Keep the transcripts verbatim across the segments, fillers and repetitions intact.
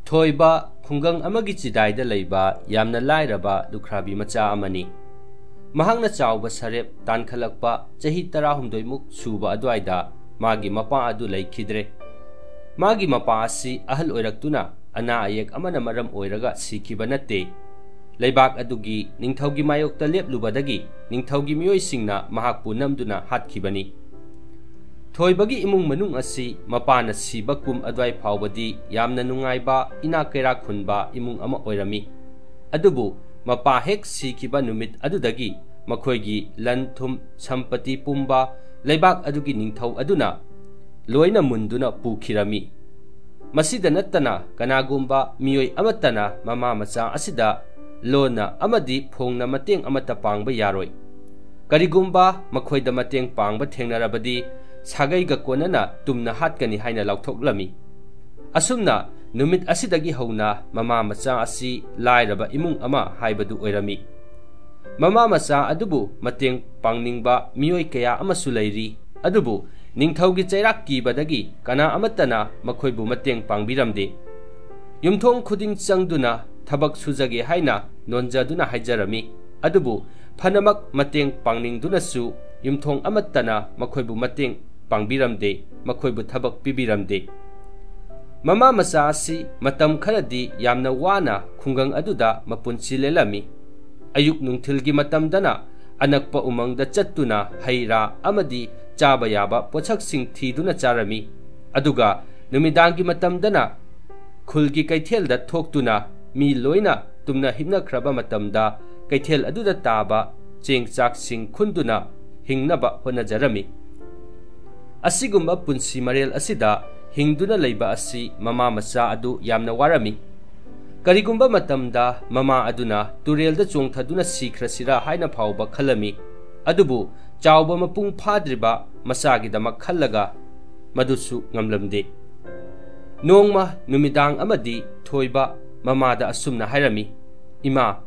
ꯊꯣꯏꯕ ꯈꯨꯡꯒꯪ ꯑꯃꯒꯤ ꯆꯤꯗꯥꯏꯗ ꯂꯩꯕ ꯌꯥꯝꯅ ꯂꯥꯏꯔꯕ ꯂꯨꯈ꯭ꯔꯥꯕꯤ ꯃꯆꯥ ꯑꯃꯅꯤ꯫ ꯃꯍꯥꯛꯅ ꯆꯥꯎꯕ ꯁꯔꯦꯞ ꯇꯥꯟꯈꯠꯂꯛꯄ ꯆꯍꯤ ꯇꯔꯥꯍꯨꯝꯗꯣꯏꯃꯨꯛ ꯁꯨꯕ ꯑꯗꯨꯋꯥꯏꯗ ꯃꯥꯒꯤ ꯃꯄꯥ ꯑꯗꯨ ꯂꯩꯈꯤꯗ꯭ꯔꯦ꯫ ꯃꯥꯒꯤ ꯃꯄꯥ ꯑꯁꯤ ꯑꯍꯜ ꯑꯣꯏꯔꯛꯇꯨꯅ ꯑꯅꯥ ꯑꯌꯦꯛ ꯑꯃꯅ ꯃꯔꯝ ꯑꯣꯏꯔꯒ ꯁꯤꯈꯤꯕ ꯅꯠꯇꯦ꯫ ꯂꯩꯕꯥꯛ ꯑꯗꯨꯒꯤ ꯅꯤꯡꯊꯧꯒꯤ ꯃꯥꯌꯣꯛꯇ ꯂꯦꯞꯂꯨꯕꯗꯒꯤ ꯅꯤꯡꯊꯧꯒꯤ ꯃꯤꯑꯣꯏꯁꯤꯡꯅ ꯃꯍꯥꯛꯄꯨ ꯅꯝꯗꯨꯅ ꯍꯥꯠꯈꯤꯕꯅꯤ꯫ ꯊꯣꯏꯕꯒꯤ ꯏꯃꯨꯡ ꯃꯅꯨꯡ ꯑꯁꯤ ꯃꯄꯥꯅ ꯁꯤꯕ ꯀꯨꯝ ꯑꯗꯨꯋꯥꯏ ꯐꯥꯎꯕꯗꯤ ꯌꯥꯝꯅ ꯅꯨꯡꯉꯥꯏꯕ, ꯏꯅꯥꯛ ꯀꯩꯔꯥꯛ ꯈꯨꯟꯕ ꯏꯃꯨꯡ ꯑꯃ ꯑꯣꯏꯔꯝꯃꯤ꯫ ꯑꯗꯨꯕꯨ ꯃꯄꯥ ꯍꯦꯛ ꯁꯤꯈꯤꯕ ꯅꯨꯃꯤꯠ ꯑꯗꯨꯗꯒꯤ ꯃꯈꯣꯏꯒꯤ ꯂꯟ ꯊꯨꯝ, ꯁꯝꯄꯇꯤ ꯄꯨꯝꯕ ꯂꯩꯕꯥꯛ ꯑꯗꯨꯒꯤ ꯅꯤꯡꯊꯧ ꯑꯗꯨꯅ ꯂꯣꯏꯅ ꯃꯨꯟꯗꯨꯅ ꯄꯨꯈꯤꯔꯝꯃꯤ꯫ ꯃꯁꯤꯗ ꯅꯠꯇꯅ ꯀꯅꯥꯒꯨꯝꯕ ꯃꯤꯑꯣꯏ ꯑꯃꯠꯇꯅ ꯃꯃꯥ ꯃꯆꯥ ꯑꯁꯤꯗ ꯂꯣꯟꯅ ꯑꯃꯗꯤ ꯐꯣꯡꯅ ꯃꯇꯦꯡ ꯑꯃꯠꯇ ꯄꯥꯡꯕ ꯌꯥꯔꯣꯏ꯫ ꯀꯔꯤꯒꯨꯝꯕ ꯃꯈꯣꯏꯗ ꯃꯇꯦꯡ ꯄꯥꯡꯕ ꯊꯦꯡꯅꯔꯕꯗꯤ ꯁꯥꯒꯩꯒ ꯀꯣꯟꯅꯅ ꯇꯨꯝꯅ ꯍꯥꯠꯀꯅꯤ ꯍꯥꯏꯅ ꯂꯥꯎꯊꯣꯛꯂꯝꯃꯤ꯫ ꯑꯁꯨꯝꯅ ꯅꯨꯃꯤꯠ ꯑꯁꯤꯗꯒꯤ ꯍꯧꯅ ꯃꯃꯥ ꯃꯆꯥ ꯑꯁꯤ ꯂꯥꯏꯔꯕ ꯏꯃꯨꯡ ꯑꯃ ꯍꯥꯏꯕꯗꯨ ꯑꯣꯏꯔꯝꯃꯤ꯫ ꯃꯃꯥ ꯃꯆꯥ ꯑꯗꯨꯕꯨ ꯃꯇꯦꯡ ꯄꯥꯡꯅꯤꯡꯕ ꯃꯤꯑꯣꯏ ꯀꯌꯥ ꯑꯃꯁꯨ ꯂꯩꯔꯤ, ꯑꯗꯨꯕꯨ ꯅꯤꯡꯊꯧꯒꯤ ꯆꯩꯔꯥꯛ ꯀꯤꯕꯗꯒꯤ ꯀꯅꯥ ꯑꯃꯠꯇꯅ ꯃꯈꯣꯏꯕꯨ ꯃꯇꯦꯡ ꯄꯥꯡꯕꯤꯔꯝꯗꯦ꯫ ꯌꯨꯝꯊꯣꯡ ꯈꯨꯗꯤꯡ ꯆꯪꯗꯨꯅ ꯊꯕꯛ ꯁꯨꯖꯒꯦ ꯍꯥꯏꯅ ꯅꯣꯟꯖꯗꯨꯅ ꯍꯥꯏꯖꯔꯝꯃꯤ, ꯑꯗꯨꯕꯨ ꯐꯅꯃꯛ ꯃꯇꯦꯡ ꯄꯥꯡꯅꯤꯡꯗꯨꯅꯁꯨ ꯌꯨꯝꯊꯣꯡ ꯑꯃꯠꯇꯅ ꯃꯈꯣꯏꯕꯨ ꯃꯇꯦꯡ ꯄꯥꯡꯕꯤꯔꯝꯗꯦ, ꯃꯈꯣꯏꯕꯨ ꯊꯕꯛ ꯄꯤꯕꯤꯔꯝꯗꯦ꯫ ꯃꯃꯥ ꯃꯆꯥ ꯑꯁꯤ ꯃꯇꯝ ꯈꯔꯗꯤ ꯌꯥꯝꯅ ꯋꯥꯅ ꯈꯨꯡꯒꯪ ꯑꯗꯨꯗ ꯃꯄꯨꯟꯁꯤ ꯂꯦꯜꯂꯝꯃꯤ꯫ ꯑꯌꯨꯛ ꯅꯨꯡꯊꯤꯜꯒꯤ ꯃꯇꯝꯗꯅ ꯑꯅꯛꯄ ꯎꯃꯪꯗ ꯆꯠꯇꯨꯅ ꯍꯩ ꯔꯥ ꯑꯃꯗꯤ ꯆꯥꯕ ꯌꯥꯕ ꯄꯣꯠꯁꯛꯁꯤꯡ ꯊꯤꯗꯨꯅ ꯆꯥꯔꯝꯃꯤ꯫ ꯑꯗꯨꯒ ꯅꯨꯃꯤꯗꯥꯡꯒꯤ ꯃꯇꯝꯗꯅ ꯈꯨꯜꯒꯤ ꯀꯩꯊꯦꯜꯗ ꯊꯣꯛꯇꯨꯅ ꯃꯤ ꯂꯣꯏꯅ ꯇꯨꯝꯅ ꯍꯤꯞꯅꯈ꯭ꯔꯕ ꯃꯇꯝꯗ ꯀꯩꯊꯦꯜ ꯑꯗꯨꯗ ꯇꯥꯕ ꯆꯦꯡ ꯆꯥꯛꯁꯤꯡ ꯈꯨꯟꯗꯨꯅ ꯍꯤꯡꯅꯕ ꯍꯣꯠꯅꯖꯔꯝꯃꯤ꯫ ꯑꯁꯤꯒꯨꯝꯕ ꯄꯨꯟꯁꯤ ꯃꯔꯦꯜ ꯑꯁꯤꯗ ꯍꯤꯡꯗꯨꯅ ꯂꯩꯕ ꯑꯁꯤ ꯃꯃꯥ ꯃꯆꯥ ꯑꯗꯨ ꯌꯥꯝꯅ ꯋꯥꯔꯝꯃꯤ꯫ ꯀꯔꯤꯒꯨꯝꯕ ꯃꯇꯝꯗ ꯃꯃꯥ ꯑꯗꯨꯅ ꯇꯨꯔꯦꯜꯗ ꯆꯣꯡꯊꯗꯨꯅ ꯁꯤꯈ꯭ꯔꯁꯤꯔꯥ ꯍꯥꯏꯅ ꯐꯥꯎꯕ ꯈꯜꯂꯝꯃꯤ꯫ ꯑꯗꯨꯕꯨ ꯆꯥꯎꯕ ꯃꯄꯨꯡ ꯐꯥꯗ꯭ꯔꯤꯕ ꯃꯆꯥꯒꯤꯗꯃꯛ ꯈꯜꯂꯒ ꯃꯗꯨꯁꯨ ꯉꯝꯂꯝꯗꯦ꯫ ꯅꯣꯡꯃ ꯅꯨꯃꯤꯗꯥꯡ ꯑꯃꯗꯤ ꯊꯣꯏꯕ ꯃꯃꯥꯗ ꯑꯁꯨꯝꯅ ꯍꯥꯏꯔꯝꯃꯤ, "ꯏꯃꯥ,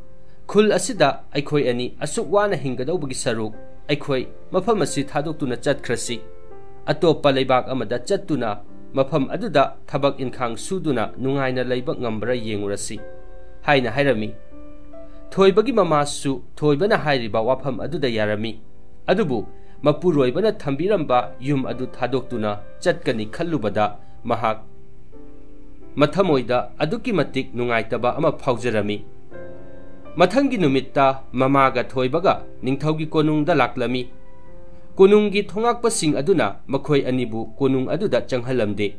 ꯈꯨꯜ ꯑꯁꯤꯗ ꯑꯩꯈꯣꯏ ꯑꯅꯤ ꯑꯁꯨꯛ ꯋꯥꯅ ꯍꯤꯡꯒꯗꯧꯕꯒꯤ ꯁꯔꯨꯛ ꯑꯩꯈꯣꯏ ꯃꯐꯝ ꯑꯁꯤ ꯊꯥꯗꯣꯛꯇꯨꯅ ꯆꯠꯈ꯭ꯔꯁꯤ꯫ ꯑꯇꯣꯞꯄ ꯂꯩꯕꯥꯛ ꯑꯃꯗ ꯆꯠꯇꯨꯅ ꯃꯐꯝ ꯑꯗꯨꯗ ꯊꯕꯛ ꯏꯟꯈꯥꯡ ꯁꯨꯗꯨꯅ ꯅꯨꯡꯉꯥꯏꯅ ꯂꯩꯕ ꯉꯝꯕ꯭ꯔꯥ ꯌꯦꯡꯉꯨꯔꯁꯤ" ꯍꯥꯏꯅ ꯍꯥꯏꯔꯝꯃꯤ꯫ ꯊꯣꯏꯕꯒꯤ ꯃꯃꯥꯁꯨ ꯊꯣꯏꯕꯅ ꯍꯥꯏꯔꯤꯕ ꯋꯥꯐꯝ ꯑꯗꯨꯗ ꯌꯥꯔꯝꯃꯤ꯫ ꯑꯗꯨꯕꯨ ꯃꯄꯨꯔꯣꯏꯕꯅ ꯊꯝꯕꯤꯔꯝꯕ ꯌꯨꯝ ꯑꯗꯨ ꯊꯥꯗꯣꯛꯇꯨꯅ ꯆꯠꯀꯅꯤ ꯈꯜꯂꯨꯕꯗ ꯃꯍꯥꯛ ꯃꯊꯃꯣꯏꯗ ꯑꯗꯨꯛꯀꯤ ꯃꯇꯤꯛ ꯅꯨꯡꯉꯥꯏꯇꯕ ꯑꯃ ꯐꯥꯎꯖꯔꯝꯃꯤ꯫ ꯃꯊꯪꯒꯤ ꯅꯨꯃꯤꯠꯇ ꯃꯃꯥꯒ ꯊꯣꯏꯕꯒ ꯅꯤꯡꯊꯧꯒꯤ ꯀꯣꯅꯨꯡꯗ ꯂꯥꯛꯂꯝꯃꯤ꯫ ꯀꯣꯅꯨꯡꯒꯤ ꯊꯣꯉꯥꯛꯄꯁꯤꯡ ꯑꯗꯨꯅ ꯃꯈꯣꯏ ꯑꯅꯤꯕꯨ ꯀꯣꯅꯨꯡ ꯑꯗꯨꯗ ꯆꯪꯍꯜꯂꯝꯗꯦ꯫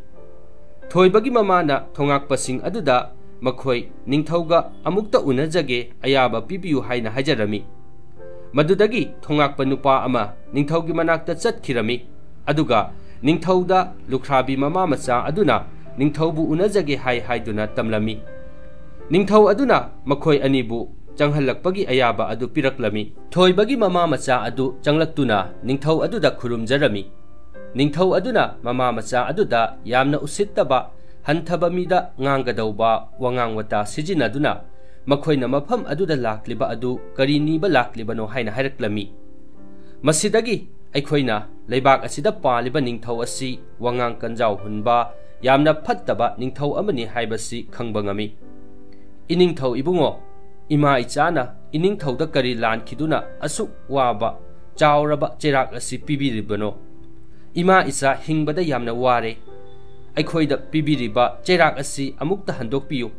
ꯊꯣꯏꯕꯒꯤ ꯃꯃꯥꯅ ꯊꯣꯉꯥꯛꯄꯁꯤꯡ ꯑꯗꯨꯗ ꯃꯈꯣꯏ ꯅꯤꯡꯊꯧꯒ ꯑꯃꯨꯛꯇ ꯎꯅꯖꯒꯦ, ꯑꯌꯥꯕ ꯄꯤꯕꯤꯌꯨ ꯍꯥꯏꯅ ꯍꯥꯏꯖꯔꯝꯃꯤ꯫ ꯃꯗꯨꯗꯒꯤ ꯊꯣꯉꯥꯛꯄ ꯅꯨꯄꯥ ꯑꯃ ꯅꯤꯡꯊꯧꯒꯤ ꯃꯅꯥꯛꯇ ꯆꯠꯈꯤꯔꯝꯃꯤ꯫ ꯑꯗꯨꯒ ꯅꯤꯡꯊꯧꯗ ꯂꯨꯈ꯭ꯔꯥꯕꯤ ꯃꯃꯥ ꯃꯆꯥ ꯑꯗꯨꯅ ꯅꯤꯡꯊꯧꯕꯨ ꯎꯅꯖꯒꯦ ꯍꯥꯏ ꯍꯥꯏꯗꯨꯅ ꯇꯝꯂꯝꯃꯤ꯫ ꯅꯤꯡꯊꯧ ꯑꯗꯨꯅ ꯃꯈꯣꯏ ꯑꯅꯤꯕꯨ ꯆꯪꯍꯜꯂꯛꯄꯒꯤ ꯑꯌꯥꯕ ꯑꯗꯨ ꯄꯤꯔꯛꯂꯝꯃꯤ꯫ ꯊꯣꯏꯕꯒꯤ ꯃꯃꯥ ꯃꯆꯥ ꯑꯗꯨ ꯆꯪꯂꯛꯇꯨꯅ ꯅꯤꯡꯊꯧ ꯑꯗꯨꯗ ꯈꯨꯔꯨꯝꯖꯔꯝꯃꯤ꯫ ꯅꯤꯡꯊꯧ ꯑꯗꯨꯅ ꯃꯃꯥ ꯃꯆꯥ ꯑꯗꯨꯗ ꯌꯥꯝꯅ ꯎꯁꯤꯠꯇꯕ, ꯍꯟꯊꯕ ꯃꯤꯗ ꯉꯥꯡꯒꯗꯧꯕ ꯋꯥꯉꯥꯡ ꯋꯥꯇꯥ ꯁꯤꯖꯤꯟꯅꯗꯨꯅ ꯃꯈꯣꯏꯅ ꯃꯐꯝ ꯑꯗꯨꯗ ꯂꯥꯛꯂꯤꯕ ꯑꯗꯨ ꯀꯔꯤ ꯅꯤꯕ ꯂꯥꯛꯂꯤꯕꯅꯣ ꯍꯥꯏꯅ ꯍꯥꯏꯔꯛꯂꯝꯃꯤ꯫ ꯃꯁꯤꯗꯒꯤ ꯑꯩꯈꯣꯏꯅ ꯂꯩꯕꯥꯛ ꯑꯁꯤꯗ ꯄꯥꯜꯂꯤꯕ ꯅꯤꯡꯊꯧ ꯑꯁꯤ ꯋꯥꯉꯥꯡ ꯀꯟꯖꯥꯎ ꯍꯨꯟꯕ, ꯌꯥꯝꯅ ꯐꯠꯇꯕ ꯅꯤꯡꯊꯧ ꯑꯃꯅꯤ ꯍꯥꯏꯕꯁꯤ ꯈꯪꯕ ꯉꯝꯃꯤ꯫ "ꯏꯅꯤꯡꯊꯧ ꯏꯕꯨꯡꯉꯣ, ꯏꯃꯥ ꯏꯆꯥꯅ ꯏꯅꯤꯡꯊꯧꯗ ꯀꯔꯤ ꯂꯥꯟꯈꯤꯗꯨꯅ ꯑꯁꯨꯛ ꯋꯥꯕ ꯆꯥꯎꯔꯕ ꯆꯩꯔꯥꯛ ꯑꯁꯤ ꯄꯤꯕꯤꯔꯤꯕꯅꯣ? ꯏꯃꯥ ꯏꯆꯥ ꯍꯤꯡꯕꯗ ꯌꯥꯝꯅ ꯋꯥꯔꯦ꯫ ꯑꯩꯈꯣꯏꯗ ꯄꯤꯕꯤꯔꯤꯕ ꯆꯩꯔꯥꯛ ꯑꯁꯤ ꯑꯃꯨꯛꯇ ꯍꯟꯗꯣꯛꯄꯤꯌꯨ꯫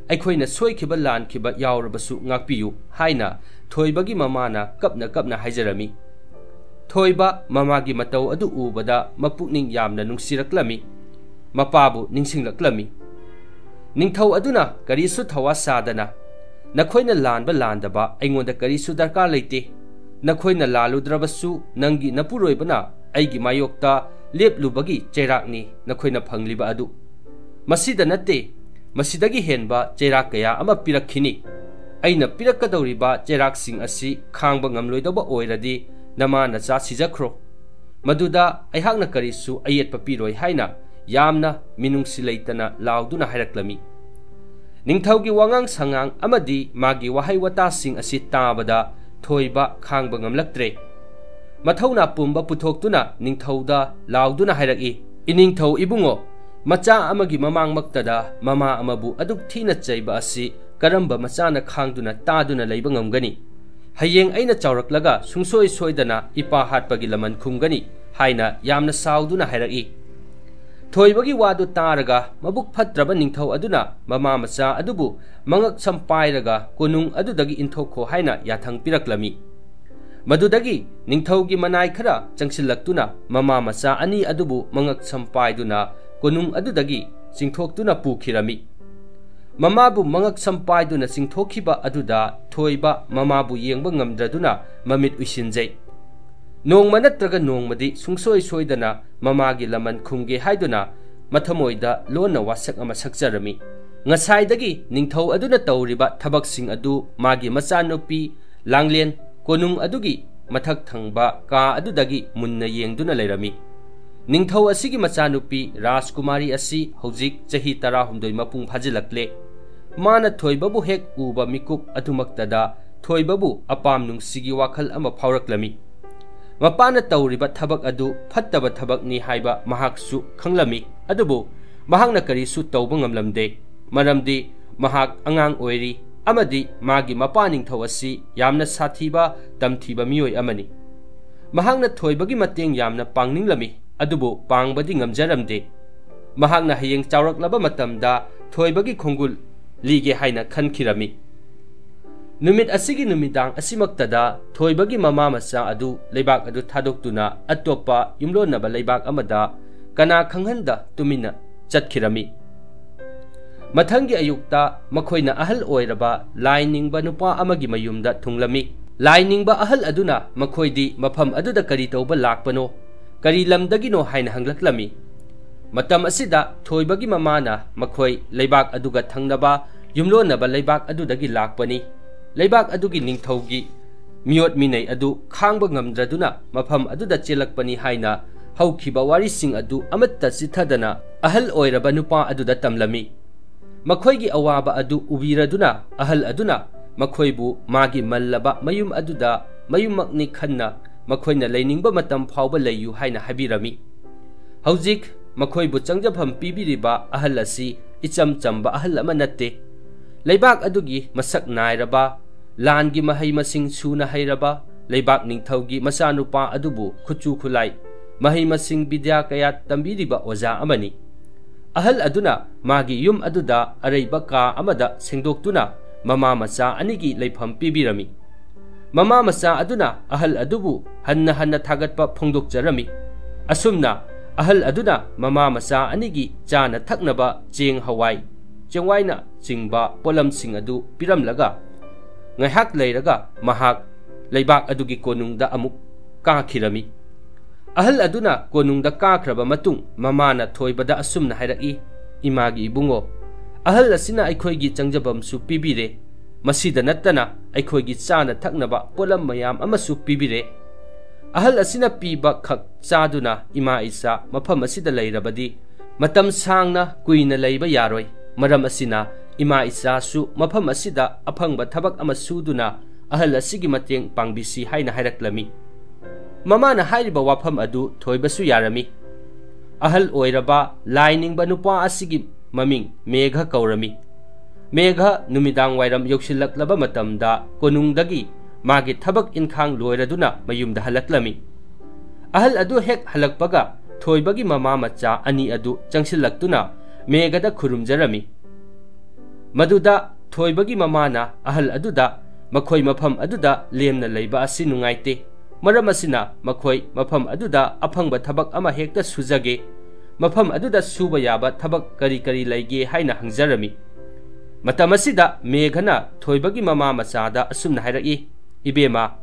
ꯑꯩꯈꯣꯏꯅ ꯁꯣꯏꯈꯤꯕ ꯂꯥꯟꯈꯤꯕ ꯌꯥꯎꯔꯕꯁꯨ ꯉꯥꯛꯄꯤꯌꯨ" ꯍꯥꯏꯅ ꯊꯣꯏꯕꯒꯤ ꯃꯃꯥꯅ ꯀꯞꯅ ꯀꯞꯅ ꯍꯥꯏꯖꯔꯝꯃꯤ꯫ ꯊꯣꯏꯕ ꯃꯃꯥꯒꯤ ꯃꯇꯧ ꯑꯗꯨ ꯎꯕꯗ ꯃꯄꯨꯛꯅꯤꯡ ꯌꯥꯝꯅ ꯅꯨꯡꯁꯤꯔꯛꯂꯝꯃꯤ꯫ ꯃꯄꯥꯕꯨ ꯅꯤꯡꯁꯤꯡꯂꯛꯂꯝꯃꯤ꯫ ꯅꯤꯡꯊꯧ ꯑꯗꯨꯅ ꯀꯔꯤꯁꯨ ꯊꯋꯥ ꯁꯥꯗꯅ, "ꯅꯈꯣꯏꯅ ꯂꯥꯟꯕ ꯂꯥꯟꯗꯕ ꯑꯩꯉꯣꯟꯗ ꯀꯔꯤꯁꯨ ꯗꯔꯀꯥꯔ ꯂꯩꯇꯦ꯫ ꯅꯈꯣꯏꯅ ꯂꯥꯜꯂꯨꯗ꯭ꯔꯕꯁꯨ ꯅꯪꯒꯤ ꯅꯄꯨꯔꯣꯏꯕꯅ ꯑꯩꯒꯤ ꯃꯥꯌꯣꯛꯇ ꯂꯦꯞꯂꯨꯕꯒꯤ ꯆꯩꯔꯥꯛꯅꯤ ꯅꯈꯣꯏꯅ ꯐꯪꯂꯤꯕ ꯑꯗꯨ꯫ ꯃꯁꯤꯗ ꯅꯠꯇꯦ, ꯃꯁꯤꯗꯒꯤ ꯍꯦꯟꯕ ꯆꯩꯔꯥꯛ ꯀꯌꯥ ꯑꯃ ꯄꯤꯔꯛꯈꯤꯅꯤ꯫ ꯑꯩꯅ ꯄꯤꯔꯛꯀꯗꯧꯔꯤꯕ ꯆꯩꯔꯥꯛꯁꯤꯡ ꯑꯁꯤ ꯈꯥꯡꯕ ꯉꯝꯂꯣꯏꯗꯧꯕ ꯑꯣꯏꯔꯗꯤ ꯅꯃꯥ ꯅꯆꯥ ꯁꯤꯖꯈ꯭ꯔꯣ꯫ ꯃꯗꯨꯗ ꯑꯩꯍꯥꯛꯅ ꯀꯔꯤꯁꯨ ꯑꯌꯦꯠꯄ ꯄꯤꯔꯣꯏ" ꯍꯥꯏꯅ ꯌꯥꯝꯅ ꯃꯤꯅꯨꯡꯁꯤ ꯂꯩꯇꯅ ꯂꯥꯎꯗꯨꯅ ꯍꯥꯏꯔꯛꯂꯝꯃꯤ꯫ ꯅꯤꯡꯊꯧꯒꯤ ꯋꯥꯉꯥꯡ ꯁꯉꯥꯡ ꯑꯃꯗꯤ ꯃꯥꯒꯤ ꯋꯥꯍꯩ ꯋꯥꯇꯥꯁꯤꯡ ꯑꯁꯤ ꯇꯥꯕꯗ ꯊꯣꯏꯕ ꯈꯥꯡꯕ ꯉꯝꯂꯛꯇ꯭ꯔꯦ꯫ ꯃꯊꯧꯅꯥ ꯄꯨꯝꯕ ꯄꯨꯊꯣꯛꯇꯨꯅ ꯅꯤꯡꯊꯧꯗ ꯂꯥꯎꯗꯨꯅ ꯍꯥꯏꯔꯛꯏ, "ꯏꯅꯤꯡꯊꯧ ꯏꯕꯨꯡꯉꯣ, ꯃꯆꯥ ꯑꯃꯒꯤ ꯃꯃꯥꯡꯃꯛꯇꯗ ꯃꯃꯥ ꯑꯃꯕꯨ ꯑꯗꯨꯛ ꯊꯤꯅ ꯆꯩꯕ ꯑꯁꯤ ꯀꯔꯝꯕ ꯃꯆꯥꯅ ꯈꯥꯡꯗꯨꯅ ꯇꯥꯗꯨꯅ ꯂꯩꯕ ꯉꯝꯒꯅꯤ? ꯍꯌꯦꯡ ꯑꯩꯅ ꯆꯥꯎꯔꯛꯂꯒ ꯁꯨꯡꯁꯣꯏ ꯁꯣꯏꯗꯅ ꯏꯄꯥ ꯍꯥꯠꯄꯒꯤ ꯂꯃꯟ ꯈꯨꯝꯒꯅꯤ" ꯍꯥꯏꯅ ꯌꯥꯝꯅ ꯁꯥꯎꯗꯨꯅ ꯍꯥꯏꯔꯛꯏ꯫ ꯊꯣꯏꯕꯒꯤ ꯋꯥꯗꯨ ꯇꯥꯔꯒ ꯃꯕꯨꯛ ꯐꯠꯇ꯭ꯔꯕ ꯅꯤꯡꯊꯧ ꯑꯗꯨꯅ ꯃꯃꯥ ꯃꯆꯥ ꯑꯗꯨꯕꯨ ꯃꯉꯛ ꯁꯝ ꯄꯥꯏꯔꯒ ꯀꯣꯅꯨꯡ ꯑꯗꯨꯗꯒꯤ ꯏꯟꯊꯣꯛꯈꯣ ꯍꯥꯏꯅ ꯌꯥꯊꯪ ꯄꯤꯔꯛꯂꯝꯃꯤ꯫ ꯃꯗꯨꯗꯒꯤ ꯅꯤꯡꯊꯧꯒꯤ ꯃꯅꯥꯏ ꯈꯔ ꯆꯪꯁꯤꯜꯂꯛꯇꯨꯅ ꯃꯃꯥ ꯃꯆꯥ ꯑꯅꯤ ꯑꯗꯨꯕꯨ ꯃꯉꯛ ꯁꯝ ꯄꯥꯏꯗꯨꯅ ꯀꯣꯅꯨꯡ ꯑꯗꯨꯗꯒꯤ ꯆꯤꯡꯊꯣꯛꯇꯨꯅ ꯄꯨꯈꯤꯔꯝꯃꯤ꯫ ꯃꯃꯥꯕꯨ ꯃꯉꯛ ꯁꯝ ꯄꯥꯏꯗꯨꯅ ꯆꯤꯡꯊꯣꯛꯈꯤꯕ ꯑꯗꯨꯗ ꯊꯣꯏꯕ ꯃꯃꯥꯕꯨ ꯌꯦꯡꯕ ꯉꯝꯗ꯭ꯔꯗꯨꯅ ꯃꯃꯤꯠ ꯎꯏꯁꯤꯟꯖꯩ꯫ ꯅꯣꯡꯃ ꯅꯠꯇ꯭ꯔꯒ ꯅꯣꯡꯃꯗꯤ ꯁꯨꯡꯁꯣꯏ ꯁꯣꯏꯗꯅ ꯃꯃꯥꯒꯤ ꯂꯃꯟ ꯈꯨꯝꯒꯦ ꯍꯥꯏꯗꯨꯅ ꯃꯊꯃꯣꯏꯗ ꯂꯣꯟꯅ ꯋꯥꯁꯛ ꯑꯃ ꯁꯛꯆꯔꯝꯃꯤ꯫ ꯉꯁꯥꯏꯗꯒꯤ ꯅꯤꯡꯊꯧ ꯑꯗꯨꯅ ꯇꯧꯔꯤꯕ ꯊꯕꯛꯁꯤꯡ ꯑꯗꯨ ꯃꯥꯒꯤ ꯃꯆꯥꯅꯨꯄꯤ ꯂꯥꯡꯂꯦꯟ ꯀꯣꯅꯨꯡ ꯑꯗꯨꯒꯤ ꯃꯊꯛ ꯊꯪꯕ ꯀꯥ ꯑꯗꯨꯗꯒꯤ ꯃꯨꯟꯅ ꯌꯦꯡꯗꯨꯅ ꯂꯩꯔꯝꯃꯤ꯫ ꯅꯤꯡꯊꯧ ꯑꯁꯤꯒꯤ ꯃꯆꯥꯅꯨꯄꯤ ꯔꯥꯖꯀꯨꯃꯥꯔꯤ ꯑꯁꯤ ꯍꯧꯖꯤꯛ ꯆꯍꯤ ꯇꯔꯥꯍꯨꯝꯗꯣꯏ ꯃꯄꯨꯡ ꯐꯥꯖꯤꯜꯂꯛꯂꯦ꯫ ꯃꯥꯅ ꯊꯣꯏꯕꯕꯨ ꯍꯦꯛ ꯎꯕ ꯃꯤꯀꯨꯞ ꯑꯗꯨꯃꯛꯇꯗ ꯊꯣꯏꯕꯕꯨ ꯑꯄꯥꯝ ꯅꯨꯡꯁꯤꯒꯤ ꯋꯥꯈꯜ ꯑꯃ ꯐꯥꯎꯔꯛꯂꯝꯃꯤ꯫ ꯃꯄꯥꯅ ꯇꯧꯔꯤꯕ ꯊꯕꯛ ꯑꯗꯨ ꯐꯠꯇꯕ ꯊꯕꯛꯅꯤ ꯍꯥꯏꯕ ꯃꯍꯥꯛꯁꯨ ꯈꯪꯂꯝꯃꯤ, ꯑꯗꯨꯕꯨ ꯃꯍꯥꯛꯅ ꯀꯔꯤꯁꯨ ꯇꯧꯕ ꯉꯝꯂꯝꯗꯦ, ꯃꯔꯝꯗꯤ ꯃꯍꯥꯛ ꯑꯉꯥꯡ ꯑꯣꯏꯔꯤ ꯑꯃꯗꯤ ꯃꯥꯒꯤ ꯃꯄꯥ ꯅꯤꯡꯊꯧ ꯑꯁꯤ ꯌꯥꯝꯅ ꯁꯥꯊꯤꯕ, ꯇꯝꯊꯤꯕ ꯃꯤꯑꯣꯏ ꯑꯃꯅꯤ꯫ ꯃꯍꯥꯛꯅ ꯊꯣꯏꯕꯒꯤ ꯃꯇꯦꯡ ꯌꯥꯝꯅ ꯄꯥꯡꯅꯤꯡꯂꯝꯃꯤ, ꯑꯗꯨꯕꯨ ꯄꯥꯡꯕꯗꯤ ꯉꯝꯖꯔꯝꯗꯦ꯫ ꯃꯍꯥꯛꯅ ꯍꯌꯦꯡ ꯆꯥꯎꯔꯛꯂꯕ ꯃꯇꯝꯗ ꯊꯣꯏꯕꯒꯤ ꯈꯣꯡꯒꯨꯜ ꯂꯤꯒꯦ ꯍꯥꯏꯅ ꯈꯟꯈꯤꯔꯝꯃꯤ꯫ ꯅꯨꯃꯤꯠ ꯑꯁꯤꯒꯤ ꯅꯨꯃꯤꯗꯥꯡ ꯑꯁꯤꯃꯛꯇꯗ ꯊꯣꯏꯕꯒꯤ ꯃꯃꯥ ꯃꯆꯥ ꯑꯗꯨ ꯂꯩꯕꯥꯛ ꯑꯗꯨ ꯊꯥꯗꯣꯛꯇꯨꯅ ꯑꯇꯣꯞꯄ ꯌꯨꯝꯂꯣꯟꯅꯕ ꯂꯩꯕꯥꯛ ꯑꯃꯗ ꯀꯅꯥ ꯈꯪꯍꯟꯗ ꯇꯨꯃꯤꯟꯅ ꯆꯠꯈꯤꯔꯝꯃꯤ꯫ ꯃꯊꯪꯒꯤ ꯑꯌꯨꯛꯇ ꯃꯈꯣꯏꯅ ꯑꯍꯜ ꯑꯣꯏꯔꯕ ꯂꯥꯏ ꯅꯤꯡꯕ ꯅꯨꯄꯥ ꯑꯃꯒꯤ ꯃꯌꯨꯝꯗ ꯊꯨꯡꯂꯝꯃꯤ꯫ ꯂꯥꯏ ꯅꯤꯡꯕ ꯑꯍꯜ ꯑꯗꯨꯅ ꯃꯈꯣꯏꯗꯤ ꯃꯐꯝ ꯑꯗꯨꯗ ꯀꯔꯤ ꯇꯧꯕ ꯂꯥꯛꯄꯅꯣ, ꯀꯔꯤ ꯂꯝꯗꯒꯤꯅꯣ ꯍꯥꯏꯅ ꯍꯪꯂꯛꯂꯝꯃꯤ꯫ ꯃꯇꯝ ꯑꯁꯤꯗ ꯊꯣꯏꯕꯒꯤ ꯃꯃꯥꯅ ꯃꯈꯣꯏ ꯂꯩꯕꯥꯛ ꯑꯗꯨꯒ ꯊꯪꯅꯕ ꯌꯨꯝꯂꯣꯟꯅꯕ ꯂꯩꯕꯥꯛ ꯑꯗꯨꯗꯒꯤ ꯂꯥꯛꯄꯅꯤ꯫ ꯂꯩꯕꯥꯛ ꯑꯗꯨꯒꯤ ꯅꯤꯡꯊꯧꯒꯤ ꯃꯤꯑꯣꯠ ꯃꯤꯅꯩ ꯑꯗꯨ ꯈꯥꯡꯕ ꯉꯝꯗ꯭ꯔꯗꯨꯅ ꯃꯐꯝ ꯑꯗꯨꯗ ꯆꯦꯜꯂꯛꯄꯅꯤ ꯍꯥꯏꯅ ꯍꯧꯈꯤꯕ ꯋꯥꯔꯤꯁꯤꯡ ꯑꯗꯨ ꯑꯃꯠꯇ ꯆꯤꯠꯊꯗꯅ ꯑꯍꯜ ꯑꯣꯏꯔꯕ ꯅꯨꯄꯥ ꯑꯗꯨꯗ ꯇꯝꯂꯝꯃꯤ꯫ ꯃꯈꯣꯏꯒꯤ ꯑꯋꯥꯕ ꯑꯗꯨ ꯎꯕꯤꯔꯗꯨꯅ ꯑꯍꯜ ꯑꯗꯨꯅ ꯃꯈꯣꯏꯕꯨ ꯃꯥꯒꯤ ꯃꯜꯂꯕ ꯃꯌꯨꯝ ꯑꯗꯨꯗ ꯃꯌꯨꯝꯃꯛꯅꯤ ꯈꯟꯅ ꯃꯈꯣꯏꯅ ꯂꯩꯅꯤꯡꯕ ꯃꯇꯝ ꯐꯥꯎꯕ ꯂꯩꯌꯨ ꯍꯥꯏꯅ ꯍꯥꯏꯕꯤꯔꯝꯃꯤ꯫ ꯍꯧꯖꯤꯛ ꯃꯈꯣꯏꯕꯨ ꯆꯪꯖꯐꯝ ꯄꯤꯕꯤꯔꯤꯕ ꯑꯍꯜ ꯑꯁꯤ ꯏꯆꯝ ꯆꯝꯕ ꯑꯍꯜ ꯑꯃ ꯅꯠꯇꯦ꯫ ꯂꯩꯕꯥꯛ ꯑꯗꯨꯒꯤ ꯃꯁꯛ ꯅꯥꯏꯔꯕ, ꯂꯥꯟꯒꯤ ꯃꯍꯩ ꯃꯁꯤꯡ ꯁꯨꯅ ꯍꯩꯔꯕ ꯂꯩꯕꯥꯛ ꯅꯤꯡꯊꯧꯒꯤ ꯃꯆꯥꯅꯨꯄꯥ ꯑꯗꯨꯕꯨ ꯈꯨꯠꯁꯨ ꯈꯨꯠꯂꯥꯏ, ꯃꯍꯩ ꯃꯁꯤꯡ ꯕꯤꯗ꯭ꯌꯥ ꯀꯌꯥ ꯇꯝꯕꯤꯔꯤꯕ ꯑꯣꯖꯥ ꯑꯃꯅꯤ꯫ ꯑꯍꯜ ꯑꯗꯨꯅ ꯃꯥꯒꯤ ꯌꯨꯝ ꯑꯗꯨꯗ ꯑꯔꯩꯕ ꯀꯥ ꯑꯃꯗ ꯁꯦꯡꯗꯣꯛꯇꯨꯅ ꯃꯃꯥ ꯃꯆꯥ ꯑꯅꯤꯒꯤ ꯂꯩꯐꯝ ꯄꯤꯕꯤꯔꯝꯃꯤ꯫ ꯃꯃꯥ ꯃꯆꯥ ꯑꯗꯨꯅ ꯑꯍꯜ ꯑꯗꯨꯕꯨ ꯍꯟꯅ ꯍꯟꯅ ꯊꯥꯒꯠꯄ ꯐꯣꯡꯗꯣꯛꯆꯔꯝꯃꯤ꯫ ꯑꯁꯨꯝꯅ ꯑꯍꯜ ꯑꯗꯨꯅ ꯃꯃꯥ ꯃꯆꯥ ꯑꯅꯤꯒꯤ ꯆꯥꯅ ꯊꯛꯅꯕ ꯆꯦꯡ, ꯍꯋꯥꯏ ꯆꯦꯡꯋꯥꯏꯅꯆꯤꯡꯕ ꯄꯣꯠꯂꯝꯁꯤꯡ ꯑꯗꯨ ꯄꯤꯔꯝꯂꯒ, ꯉꯥꯏꯍꯥꯛ ꯂꯩꯔꯒ ꯃꯍꯥꯛ ꯂꯩꯕꯥꯛ ꯑꯗꯨꯒꯤ ꯀꯣꯅꯨꯡꯗ ꯑꯃꯨꯛ ꯀꯥꯈꯤꯔꯝꯃꯤ꯫ ꯑꯍꯜ ꯑꯗꯨꯅ ꯀꯣꯅꯨꯡꯗ ꯀꯥꯈ꯭ꯔꯕ ꯃꯇꯨꯡ ꯃꯃꯥꯅ ꯊꯣꯏꯕꯗ ꯑꯁꯨꯝꯅ ꯍꯥꯏꯔꯛꯏ, "ꯏꯃꯥꯒꯤ ꯏꯕꯨꯡꯉꯣ, ꯑꯍꯜ ꯑꯁꯤꯅ ꯑꯩꯈꯣꯏꯒꯤ ꯆꯪꯖꯐꯝꯁꯨ ꯄꯤꯕꯤꯔꯦ꯫ ꯃꯁꯤꯗ ꯅꯠꯇꯅ ꯑꯩꯈꯣꯏꯒꯤ ꯆꯥꯅ ꯊꯛꯅꯕ ꯄꯣꯠꯂꯝ ꯃꯌꯥꯝ ꯑꯃꯁꯨ ꯄꯤꯕꯤꯔꯦ꯫ ꯑꯍꯜ ꯑꯁꯤꯅ ꯄꯤꯕ ꯈꯛ ꯆꯥꯗꯨꯅ ꯏꯃꯥ ꯏꯆꯥ ꯃꯐꯝ ꯑꯁꯤꯗ ꯂꯩꯔꯕꯗꯤ ꯃꯇꯝ ꯁꯥꯡꯅ ꯀꯨꯏꯅ ꯂꯩꯕ ꯌꯥꯔꯣꯏ꯫ ꯃꯔꯝ ꯑꯁꯤꯅ ꯏꯃꯥ ꯏꯆꯥꯁꯨ ꯃꯐꯝ ꯑꯁꯤꯗ ꯑꯐꯪꯕ ꯊꯕꯛ ꯑꯃ ꯁꯨꯗꯨꯅ ꯑꯍꯜ ꯑꯁꯤꯒꯤ ꯃꯇꯦꯡ ꯄꯥꯡꯕꯤꯁꯤ" ꯍꯥꯏꯅ ꯍꯥꯏꯔꯛꯂꯝꯃꯤ꯫ ꯃꯃꯥꯅ ꯍꯥꯏꯔꯤꯕ ꯋꯥꯐꯝ ꯑꯗꯨ ꯊꯣꯏꯕꯁꯨ ꯌꯥꯔꯝꯃꯤ꯫ ꯑꯍꯜ ꯑꯣꯏꯔꯕ ꯂꯥꯏ ꯅꯤꯡꯕ ꯅꯨꯄꯥ ꯑꯁꯤꯒꯤ ꯃꯃꯤꯡ ꯃꯦꯘ ꯀꯧꯔꯝꯃꯤ꯫ ꯃꯦꯘ ꯅꯨꯃꯤꯗꯥꯡ ꯋꯥꯏꯔꯝ ꯌꯧꯁꯤꯜꯂꯛꯂꯕ ꯃꯇꯝꯗ ꯀꯣꯅꯨꯡꯗꯒꯤ ꯃꯥꯒꯤ ꯊꯕꯛ ꯏꯟꯈꯥꯡ ꯂꯣꯏꯔꯗꯨꯅ ꯃꯌꯨꯝꯗ ꯍꯜꯂꯛꯂꯝꯃꯤ꯫ ꯑꯍꯜ ꯑꯗꯨ ꯍꯦꯛ ꯍꯜꯂꯛꯄꯒ ꯊꯣꯏꯕꯒꯤ ꯃꯃꯥ ꯃꯆꯥ ꯑꯅꯤ ꯑꯗꯨ ꯆꯪꯁꯤꯜꯂꯛꯇꯨꯅ ꯃꯦꯘꯗ ꯈꯨꯔꯨꯝꯖꯔꯝꯃꯤ꯫ ꯃꯗꯨꯗ ꯊꯣꯏꯕꯒꯤ ꯃꯃꯥꯅ ꯑꯍꯜ ꯑꯗꯨꯗ ꯃꯈꯣꯏ ꯃꯐꯝ ꯑꯗꯨꯗ ꯂꯦꯝꯅ ꯂꯩꯕ ꯑꯁꯤ ꯅꯨꯡꯉꯥꯏꯇꯦ, ꯃꯔꯝ ꯑꯁꯤꯅ ꯃꯈꯣꯏ ꯃꯐꯝ ꯑꯗꯨꯗ ꯑꯐꯪꯕ ꯊꯕꯛ ꯑꯃ ꯍꯦꯛꯇ ꯁꯨꯖꯒꯦ, ꯃꯐꯝ ꯑꯗꯨꯗ ꯁꯨꯕ ꯌꯥꯕ ꯊꯕꯛ ꯀꯔꯤ ꯀꯔꯤ ꯂꯩꯒꯦ ꯍꯥꯏꯅ ꯍꯪꯖꯔꯝꯃꯤ꯫ ꯃꯇꯝ ꯑꯁꯤꯗ ꯃꯦꯘꯅ ꯊꯣꯏꯕꯒꯤ ꯃꯃꯥ ꯃꯆꯥꯗ ꯑꯁꯨꯝꯅ ꯍꯥꯏꯔꯛꯏ, "ꯏꯕꯦꯝꯃ,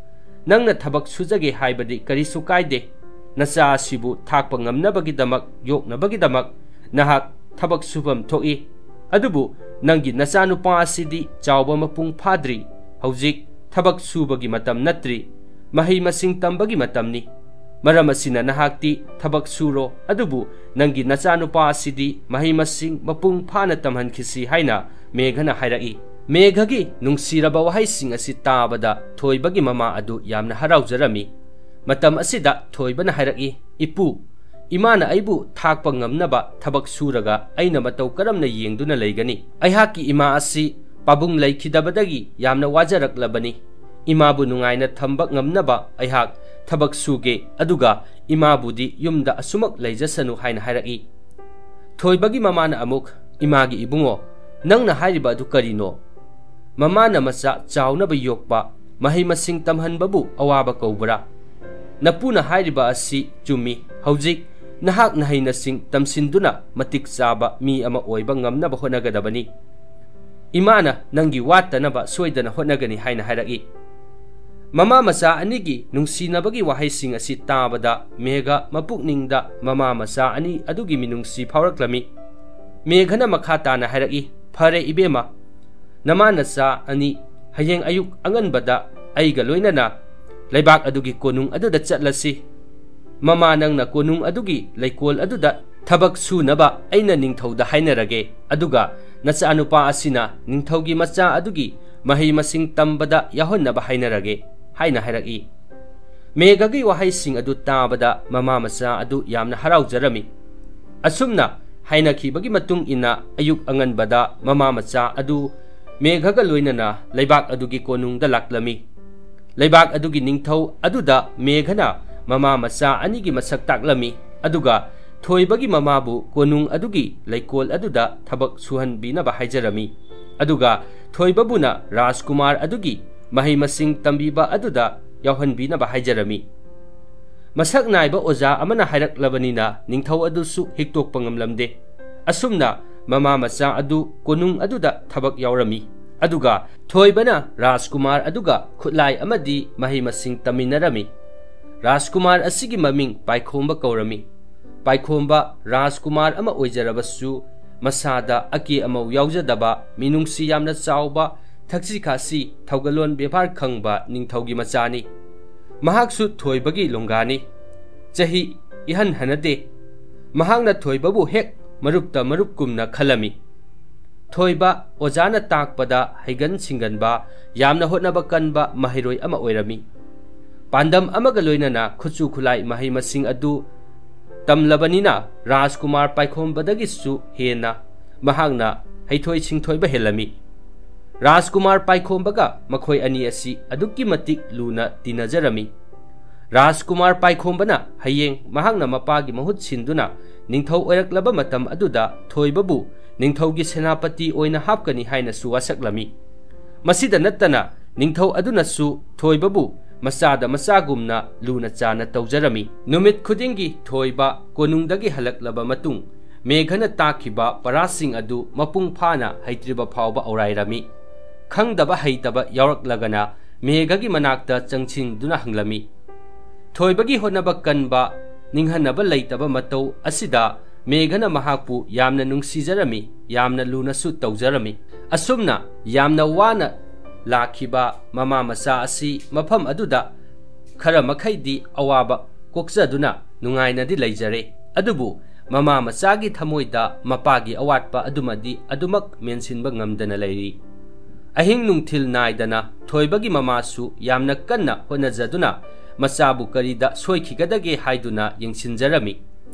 ꯅꯪꯅ ꯊꯕꯛ ꯁꯨꯖꯒꯦ ꯍꯥꯏꯕꯗꯤ ꯀꯔꯤꯁꯨ ꯀꯥꯏꯗꯦ꯫ ꯅꯆꯥ ꯑꯁꯤꯕꯨ ꯊꯥꯛꯄ ꯉꯝꯅꯕꯒꯤꯗꯃꯛ, ꯌꯣꯛꯅꯕꯒꯤꯗꯃꯛ ꯅꯍꯥꯛ ꯊꯕꯛ ꯁꯨꯐꯝ ꯊꯣꯛꯏ꯫ ꯑꯗꯨꯕꯨ ꯅꯪꯒꯤ ꯅꯆꯥꯅꯨꯄꯥ ꯑꯁꯤꯗꯤ ꯆꯥꯎꯕ ꯃꯄꯨꯡ ꯐꯥꯗ꯭ꯔꯤ꯫ ꯍꯧꯖꯤꯛ ꯊꯕꯛ ꯁꯨꯕꯒꯤ ꯃꯇꯝ ꯅꯠꯇ꯭ꯔꯤ꯫ ꯃꯍꯩ ꯃꯁꯤꯡ ꯇꯝꯕꯒꯤ ꯃꯇꯝꯅꯤ꯫ ꯃꯔꯝ ꯑꯁꯤꯅ ꯅꯍꯥꯛꯇꯤ ꯊꯕꯛ ꯁꯨꯔꯣ, ꯑꯗꯨꯕꯨ ꯅꯪꯒꯤ ꯅꯆꯥꯅꯨꯄꯥ ꯑꯁꯤꯗꯤ ꯃꯍꯩ ꯃꯁꯤꯡ ꯃꯄꯨꯡ ꯐꯥꯅ ꯇꯝꯍꯟꯈꯤꯁꯤ" ꯍꯥꯏꯅ ꯃꯦꯘꯅ ꯍꯥꯏꯔꯛꯏ꯫ ꯃꯦꯘꯒꯤ ꯅꯨꯡꯁꯤꯔꯕ ꯋꯥꯍꯩꯁꯤꯡ ꯑꯁꯤ ꯇꯥꯕꯗ ꯊꯣꯏꯕꯒꯤ ꯃꯃꯥ ꯑꯗꯨ ꯌꯥꯝꯅ ꯍꯔꯥꯎꯖꯔꯝꯃꯤ꯫ ꯃꯇꯝ ꯑꯁꯤꯗ ꯊꯣꯏꯕꯅ ꯍꯥꯏꯔꯛꯏ, "ꯏꯄꯨ, ꯏꯃꯥꯅ ꯑꯩꯕꯨ ꯊꯥꯛꯄ ꯉꯝꯅꯕ ꯊꯕꯛ ꯁꯨꯔꯒ ꯑꯩꯅ ꯃꯇꯧ ꯀꯔꯝꯅ ꯌꯦꯡꯗꯨꯅ ꯂꯩꯒꯅꯤ? ꯑꯩꯍꯥꯛꯀꯤ ꯏꯃꯥ ꯑꯁꯤ ꯄꯥꯕꯨꯡ ꯂꯩꯈꯤꯗꯕꯗꯒꯤ ꯌꯥꯝꯅ ꯋꯥꯖꯔꯛꯂꯕꯅꯤ꯫ ꯏꯃꯥꯕꯨ ꯅꯨꯡꯉꯥꯏꯅ ꯊꯝꯕ ꯉꯝꯅꯕ ꯑꯩꯍꯥꯛ ꯊꯕꯛ ꯁꯨꯒꯦ, ꯑꯗꯨꯒ ꯏꯃꯥꯕꯨꯗꯤ ꯌꯨꯝꯗ ꯑꯁꯨꯃꯛ ꯂꯩꯖꯁꯅꯨ ꯍꯥꯏꯅ ꯍꯥꯏꯔꯛꯏ꯫ ꯊꯣꯏꯕꯒꯤ ꯃꯃꯥꯅ ꯑꯃꯨꯛ, "ꯏꯃꯥꯒꯤ ꯏꯕꯨꯡꯉꯣ, ꯅꯪꯅ ꯍꯥꯏꯔꯤꯕ ꯑꯗꯨ ꯀꯔꯤꯅꯣ? ꯃꯃꯥꯅ ꯃꯆꯥ ꯆꯥꯎꯅꯕ ꯌꯣꯛꯄ, ꯃꯍꯩ ꯃꯁꯤꯡ ꯇꯝꯍꯟꯕꯕꯨ ꯑꯋꯥꯕ ꯀꯧꯕ꯭ꯔꯥ? ꯅꯄꯨꯅ ꯍꯥꯏꯔꯤꯕ ꯑꯁꯤ ꯆꯨꯝꯃꯤ꯫ ꯍꯧꯖꯤꯛ ꯅꯍꯥꯛ ꯅꯍꯩ ꯅꯁꯤꯡ ꯇꯝꯁꯤꯟꯗꯨꯅ ꯃꯇꯤꯛ ꯆꯥꯕ ꯃꯤ ꯑꯃ ꯑꯣꯏꯕ ꯉꯝꯅꯕ ꯍꯣꯠꯅꯒꯗꯕꯅꯤ꯫ ꯏꯃꯥꯅ ꯅꯪꯒꯤ ꯋꯥꯠꯇꯅꯕ ꯁꯣꯏꯗꯅ ꯍꯣꯠꯅꯒꯅꯤ" ꯍꯥꯏꯅ ꯍꯥꯏꯔꯛꯏ꯫ ꯃꯃꯥ ꯃꯆꯥ ꯑꯅꯤꯒꯤ ꯅꯨꯡꯁꯤꯅꯕꯒꯤ ꯋꯥꯍꯩꯁꯤꯡ ꯑꯁꯤ ꯇꯥꯕꯗ ꯃꯦꯘ ꯃꯄꯨꯛꯅꯤꯡꯗ ꯃꯃꯥ ꯃꯆꯥ ꯑꯅꯤ ꯑꯗꯨꯒꯤ ꯃꯤꯅꯨꯡꯁꯤ ꯐꯥꯎꯔꯛꯂꯝꯃꯤ꯫ ꯃꯦꯘꯅ ꯃꯈꯥ ꯇꯥꯅ ꯍꯥꯏꯔꯛꯏ, "ꯐꯔꯦ ꯏꯕꯦꯝꯃ, ꯅꯃꯥ ꯅꯆꯥ ꯑꯅꯤ ꯍꯌꯦꯡ ꯑꯌꯨꯛ ꯑꯉꯟꯕꯗ ꯑꯩꯒ ꯂꯣꯏꯅꯅ ꯂꯩꯕꯥꯛ ꯑꯗꯨꯒꯤ ꯀꯣꯅꯨꯡ ꯑꯗꯨꯗ ꯆꯠꯂꯁꯤ꯫ ꯃꯃꯥ, ꯅꯪꯅ ꯀꯣꯅꯨꯡ ꯑꯗꯨꯒꯤ ꯂꯩꯀꯣꯜ ꯑꯗꯨꯗ ꯊꯕꯛ ꯁꯨꯅꯕ ꯑꯩꯅ ꯅꯤꯡꯊꯧꯗ ꯍꯥꯏꯅꯔꯒꯦ, ꯑꯗꯨꯒ ꯅꯆꯥꯅꯨꯄꯥ ꯑꯁꯤꯅ ꯅꯤꯡꯊꯧꯒꯤ ꯃꯆꯥ ꯑꯗꯨꯒꯤ ꯃꯍꯩ ꯃꯁꯤꯡ ꯇꯝꯕꯗ ꯌꯥꯎꯍꯟꯅꯕ ꯍꯥꯏꯅꯔꯒꯦ" ꯍꯥꯏꯅ ꯍꯥꯏꯔꯛꯏ꯫ ꯃꯦꯘꯒꯤ ꯋꯥꯍꯩꯁꯤꯡ ꯑꯗꯨ ꯇꯥꯕꯗ ꯃꯃꯥ ꯃꯆꯥ ꯑꯗꯨ ꯌꯥꯝꯅ ꯍꯔꯥꯎꯖꯔꯝꯃꯤ꯫ ꯑꯁꯨꯝꯅ ꯍꯥꯏꯅꯈꯤꯕꯒꯤ ꯃꯇꯨꯡ ꯏꯟꯅ ꯑꯌꯨꯛ ꯑꯉꯟꯕꯗ ꯃꯃꯥ ꯃꯆꯥ ꯑꯗꯨ ꯃꯦꯘꯒ ꯂꯣꯏꯅꯅ ꯂꯩꯕꯥꯛ ꯑꯗꯨꯒꯤ ꯀꯣꯅꯨꯡꯗ ꯂꯥꯛꯂꯝꯃꯤ꯫ ꯂꯩꯕꯥꯛ ꯑꯗꯨꯒꯤ ꯅꯤꯡꯊꯧ ꯑꯗꯨꯗ ꯃꯦꯘꯅ ꯃꯃꯥ ꯃꯆꯥ ꯑꯅꯤꯒꯤ ꯃꯁꯛ ꯇꯥꯛꯂꯝꯃꯤ, ꯑꯗꯨꯒ ꯊꯣꯏꯕꯒꯤ ꯃꯃꯥꯕꯨ ꯀꯣꯅꯨꯡ ꯑꯗꯨꯒꯤ ꯂꯩꯀꯣꯜ ꯑꯗꯨꯗ ꯊꯕꯛ ꯁꯨꯍꯟꯕꯤꯅꯕ ꯍꯥꯏꯖꯔꯝꯃꯤ꯫ ꯑꯗꯨꯒ ꯊꯣꯏꯕꯕꯨꯅ ꯔꯥꯖꯀꯨꯃꯥꯔ ꯑꯗꯨꯒꯤ ꯃꯍꯩ ꯃꯁꯤꯡ ꯇꯝꯕꯤꯕ ꯑꯗꯨꯗ ꯌꯥꯎꯍꯟꯕꯤꯅꯕ ꯍꯥꯏꯖꯔꯝꯃꯤ꯫ ꯃꯁꯛ ꯅꯥꯏꯕ ꯑꯣꯖꯥ ꯑꯃꯅ ꯍꯥꯏꯔꯛꯂꯕꯅꯤꯅ ꯅꯤꯡꯊꯧ ꯑꯗꯨꯁꯨ ꯍꯤꯛꯇꯣꯛꯄ ꯉꯝꯂꯝꯗꯦ꯫ ꯑꯁꯨꯝꯅ ꯃꯃꯥ ꯃꯆꯥ ꯑꯗꯨ ꯀꯣꯅꯨꯡ ꯑꯗꯨꯗ ꯊꯕꯛ ꯌꯥꯎꯔꯝꯃꯤ꯫ ꯑꯗꯨꯒ ꯊꯣꯏꯕꯅ ꯔꯥꯖꯀꯨꯃꯥꯔ ꯑꯗꯨꯒ ꯈꯨꯠꯂꯥꯏ ꯑꯃꯗꯤ ꯃꯍꯩ ꯃꯁꯤꯡ ꯇꯝꯃꯤꯟꯅꯔꯝꯃꯤ꯫ ꯔꯥꯖꯀꯨꯃꯥꯔ ꯑꯁꯤꯒꯤ ꯃꯃꯤꯡ ꯄꯥꯏꯈꯣꯝꯕ ꯀꯧꯔꯝꯃꯤ꯫ ꯄꯥꯏꯈꯣꯝꯕ ꯔꯥꯖꯀꯨꯃꯥꯔ ꯑꯃ ꯑꯣꯏꯖꯔꯕꯁꯨ, ꯃꯁꯥꯗ ꯑꯀꯦ ꯑꯃꯧ ꯌꯥꯎꯖꯗꯕ, ꯃꯤꯅꯨꯡꯁꯤ ꯌꯥꯝꯅ ꯆꯥꯎꯕ, ꯊꯛꯁꯤ ꯈꯥꯁꯤ, ꯊꯧꯒꯜꯂꯣꯟ ꯕꯦꯕꯥꯔ ꯈꯪꯕ ꯅꯤꯡꯊꯧꯒꯤ ꯃꯆꯥꯅꯤ꯫ ꯃꯍꯥꯛꯁꯨ ꯊꯣꯏꯕꯒꯤ ꯂꯣꯡꯒꯥꯅꯤ꯫ ꯆꯍꯤ ꯏꯍꯟ ꯍꯟꯅꯗꯦ꯫ ꯃꯍꯥꯛꯅ ꯊꯣꯏꯕꯕꯨ ꯍꯦꯛ ꯃꯔꯨꯞꯇ ꯃꯔꯨꯞꯀꯨꯝꯅ ꯈꯜꯂꯝꯃꯤ꯫ ꯊꯣꯏꯕ ꯑꯣꯖꯥꯅ ꯇꯥꯛꯄꯗ ꯍꯩꯒꯟ ꯁꯤꯡꯒꯟꯕ, ꯌꯥꯝꯅ ꯍꯣꯠꯅꯕ ꯀꯟꯕ ꯃꯍꯩꯔꯣꯏ ꯑꯃ ꯑꯣꯏꯔꯝꯃꯤ꯫ ꯄꯥꯟꯗꯝ ꯑꯃꯒ ꯂꯣꯏꯅꯅ ꯈꯨꯠꯁꯨ ꯈꯨꯠꯂꯥꯏ ꯃꯍꯩ ꯃꯁꯤꯡ ꯑꯗꯨ ꯇꯝꯂꯕꯅꯤꯅ ꯔꯥꯖꯀꯨꯃꯥꯔ ꯄꯥꯏꯈꯣꯝꯕꯗꯒꯤꯁꯨ ꯍꯦꯟꯅ ꯃꯍꯥꯛꯅ ꯍꯩꯊꯣꯏ ꯁꯤꯡꯊꯣꯏꯕ ꯍꯦꯜꯂꯝꯃꯤ꯫ ꯔꯥꯖꯀꯨꯃꯥꯔ ꯄꯥꯏꯈꯣꯝꯕꯒ ꯃꯈꯣꯏ ꯑꯅꯤ ꯑꯁꯤ ꯑꯗꯨꯛꯀꯤ ꯃꯇꯤꯛ ꯂꯨꯅ ꯇꯤꯟꯅꯖꯔꯝꯃꯤ꯫ ꯔꯥꯖꯀꯨꯃꯥꯔ ꯄꯥꯏꯈꯣꯝꯕꯅ ꯍꯌꯦꯡ ꯃꯍꯥꯛꯅ ꯃꯄꯥꯒꯤ ꯃꯍꯨꯠ ꯁꯤꯟꯗꯨꯅ ꯅꯤꯡꯊꯧ ꯑꯣꯏꯔꯛꯂꯕ ꯃꯇꯝ ꯑꯗꯨꯗ ꯊꯣꯏꯕꯕꯨ ꯅꯤꯡꯊꯧꯒꯤ ꯁꯦꯅꯥꯄꯇꯤ ꯑꯣꯏꯅ ꯍꯥꯞꯀꯅꯤ ꯍꯥꯏꯅꯁꯨ ꯋꯥꯁꯛꯂꯝꯃꯤ꯫ ꯃꯁꯤꯗ ꯅꯠꯇꯅ ꯅꯤꯡꯊꯧ ꯑꯗꯨꯅꯁꯨ ꯊꯣꯏꯕꯕꯨ ꯃꯆꯥꯗ ꯃꯆꯥꯒꯨꯝꯅ ꯂꯨꯅ ꯆꯥꯅ ꯇꯧꯖꯔꯝꯃꯤ꯫ ꯅꯨꯃꯤꯠ ꯈꯨꯗꯤꯡꯒꯤ ꯊꯣꯏꯕ ꯀꯣꯅꯨꯡꯗꯒꯤ ꯍꯜꯂꯛꯂꯕ ꯃꯇꯨꯡ ꯃꯦꯘꯅ ꯇꯥꯛꯈꯤꯕ ꯄꯔꯥꯁꯤꯡ ꯑꯗꯨ ꯃꯄꯨꯡ ꯐꯥꯅ ꯍꯩꯇ꯭ꯔꯤꯕ ꯐꯥꯎꯕ ꯑꯧꯔꯥꯏꯔꯝꯃꯤ꯫ ꯈꯪꯗꯕ ꯍꯩꯇꯕ ꯌꯥꯎꯔꯛꯂꯒꯅ ꯃꯦꯘꯒꯤ ꯃꯅꯥꯛꯇ ꯆꯪꯁꯤꯟꯗꯨꯅ ꯍꯪꯂꯝꯃꯤ꯫ ꯊꯣꯏꯕꯒꯤ ꯍꯣꯠꯅꯕ ꯀꯟꯕ, ꯅꯤꯡꯍꯟꯅꯕ ꯂꯩꯇꯕ ꯃꯇꯧ ꯑꯁꯤꯗ ꯃꯦꯘꯅ ꯃꯍꯥꯛꯄꯨ ꯌꯥꯝꯅ ꯅꯨꯡꯁꯤꯖꯔꯝꯃꯤ, ꯌꯥꯝꯅ ꯂꯨꯅꯁꯨ ꯇꯧꯖꯔꯝꯃꯤ꯫ ꯑꯁꯨꯝꯅ ꯌꯥꯝꯅ ꯋꯥꯅ ꯂꯥꯛꯈꯤꯕ ꯃꯃꯥ ꯃꯆꯥ ꯑꯁꯤ ꯃꯐꯝ ꯑꯗꯨꯗ ꯈꯔ ꯃꯈꯩꯗꯤ ꯑꯋꯥꯕ ꯀꯣꯛꯆꯗꯨꯅ ꯅꯨꯡꯉꯥꯏꯅꯗꯤ ꯂꯩꯖꯔꯦ꯫ ꯑꯗꯨꯕꯨ ꯃꯃꯥ ꯃꯆꯥꯒꯤ ꯊꯃꯣꯏꯗ ꯃꯄꯥꯒꯤ ꯑꯋꯥꯠꯄ ꯑꯗꯨꯃꯗꯤ ꯑꯗꯨꯃꯛ ꯃꯦꯟꯁꯤꯟꯕ ꯉꯝꯗꯅ ꯂꯩꯔꯤ꯫ ꯑꯍꯤꯡ ꯅꯨꯡꯊꯤꯜ ꯅꯥꯏꯗꯅ ꯊꯣꯏꯕꯒꯤ ꯃꯃꯥꯁꯨ ꯌꯥꯝꯅ ꯀꯟꯅ ꯍꯣꯠꯅꯖꯗꯨꯅ ꯃꯆꯥꯕꯨ ꯀꯔꯤꯗ ꯁꯣꯏꯈꯤꯒꯗꯒꯦ ꯍꯥꯏꯗꯨꯅ ꯌꯦꯡꯁꯤꯟꯖꯔꯝꯃꯤ꯫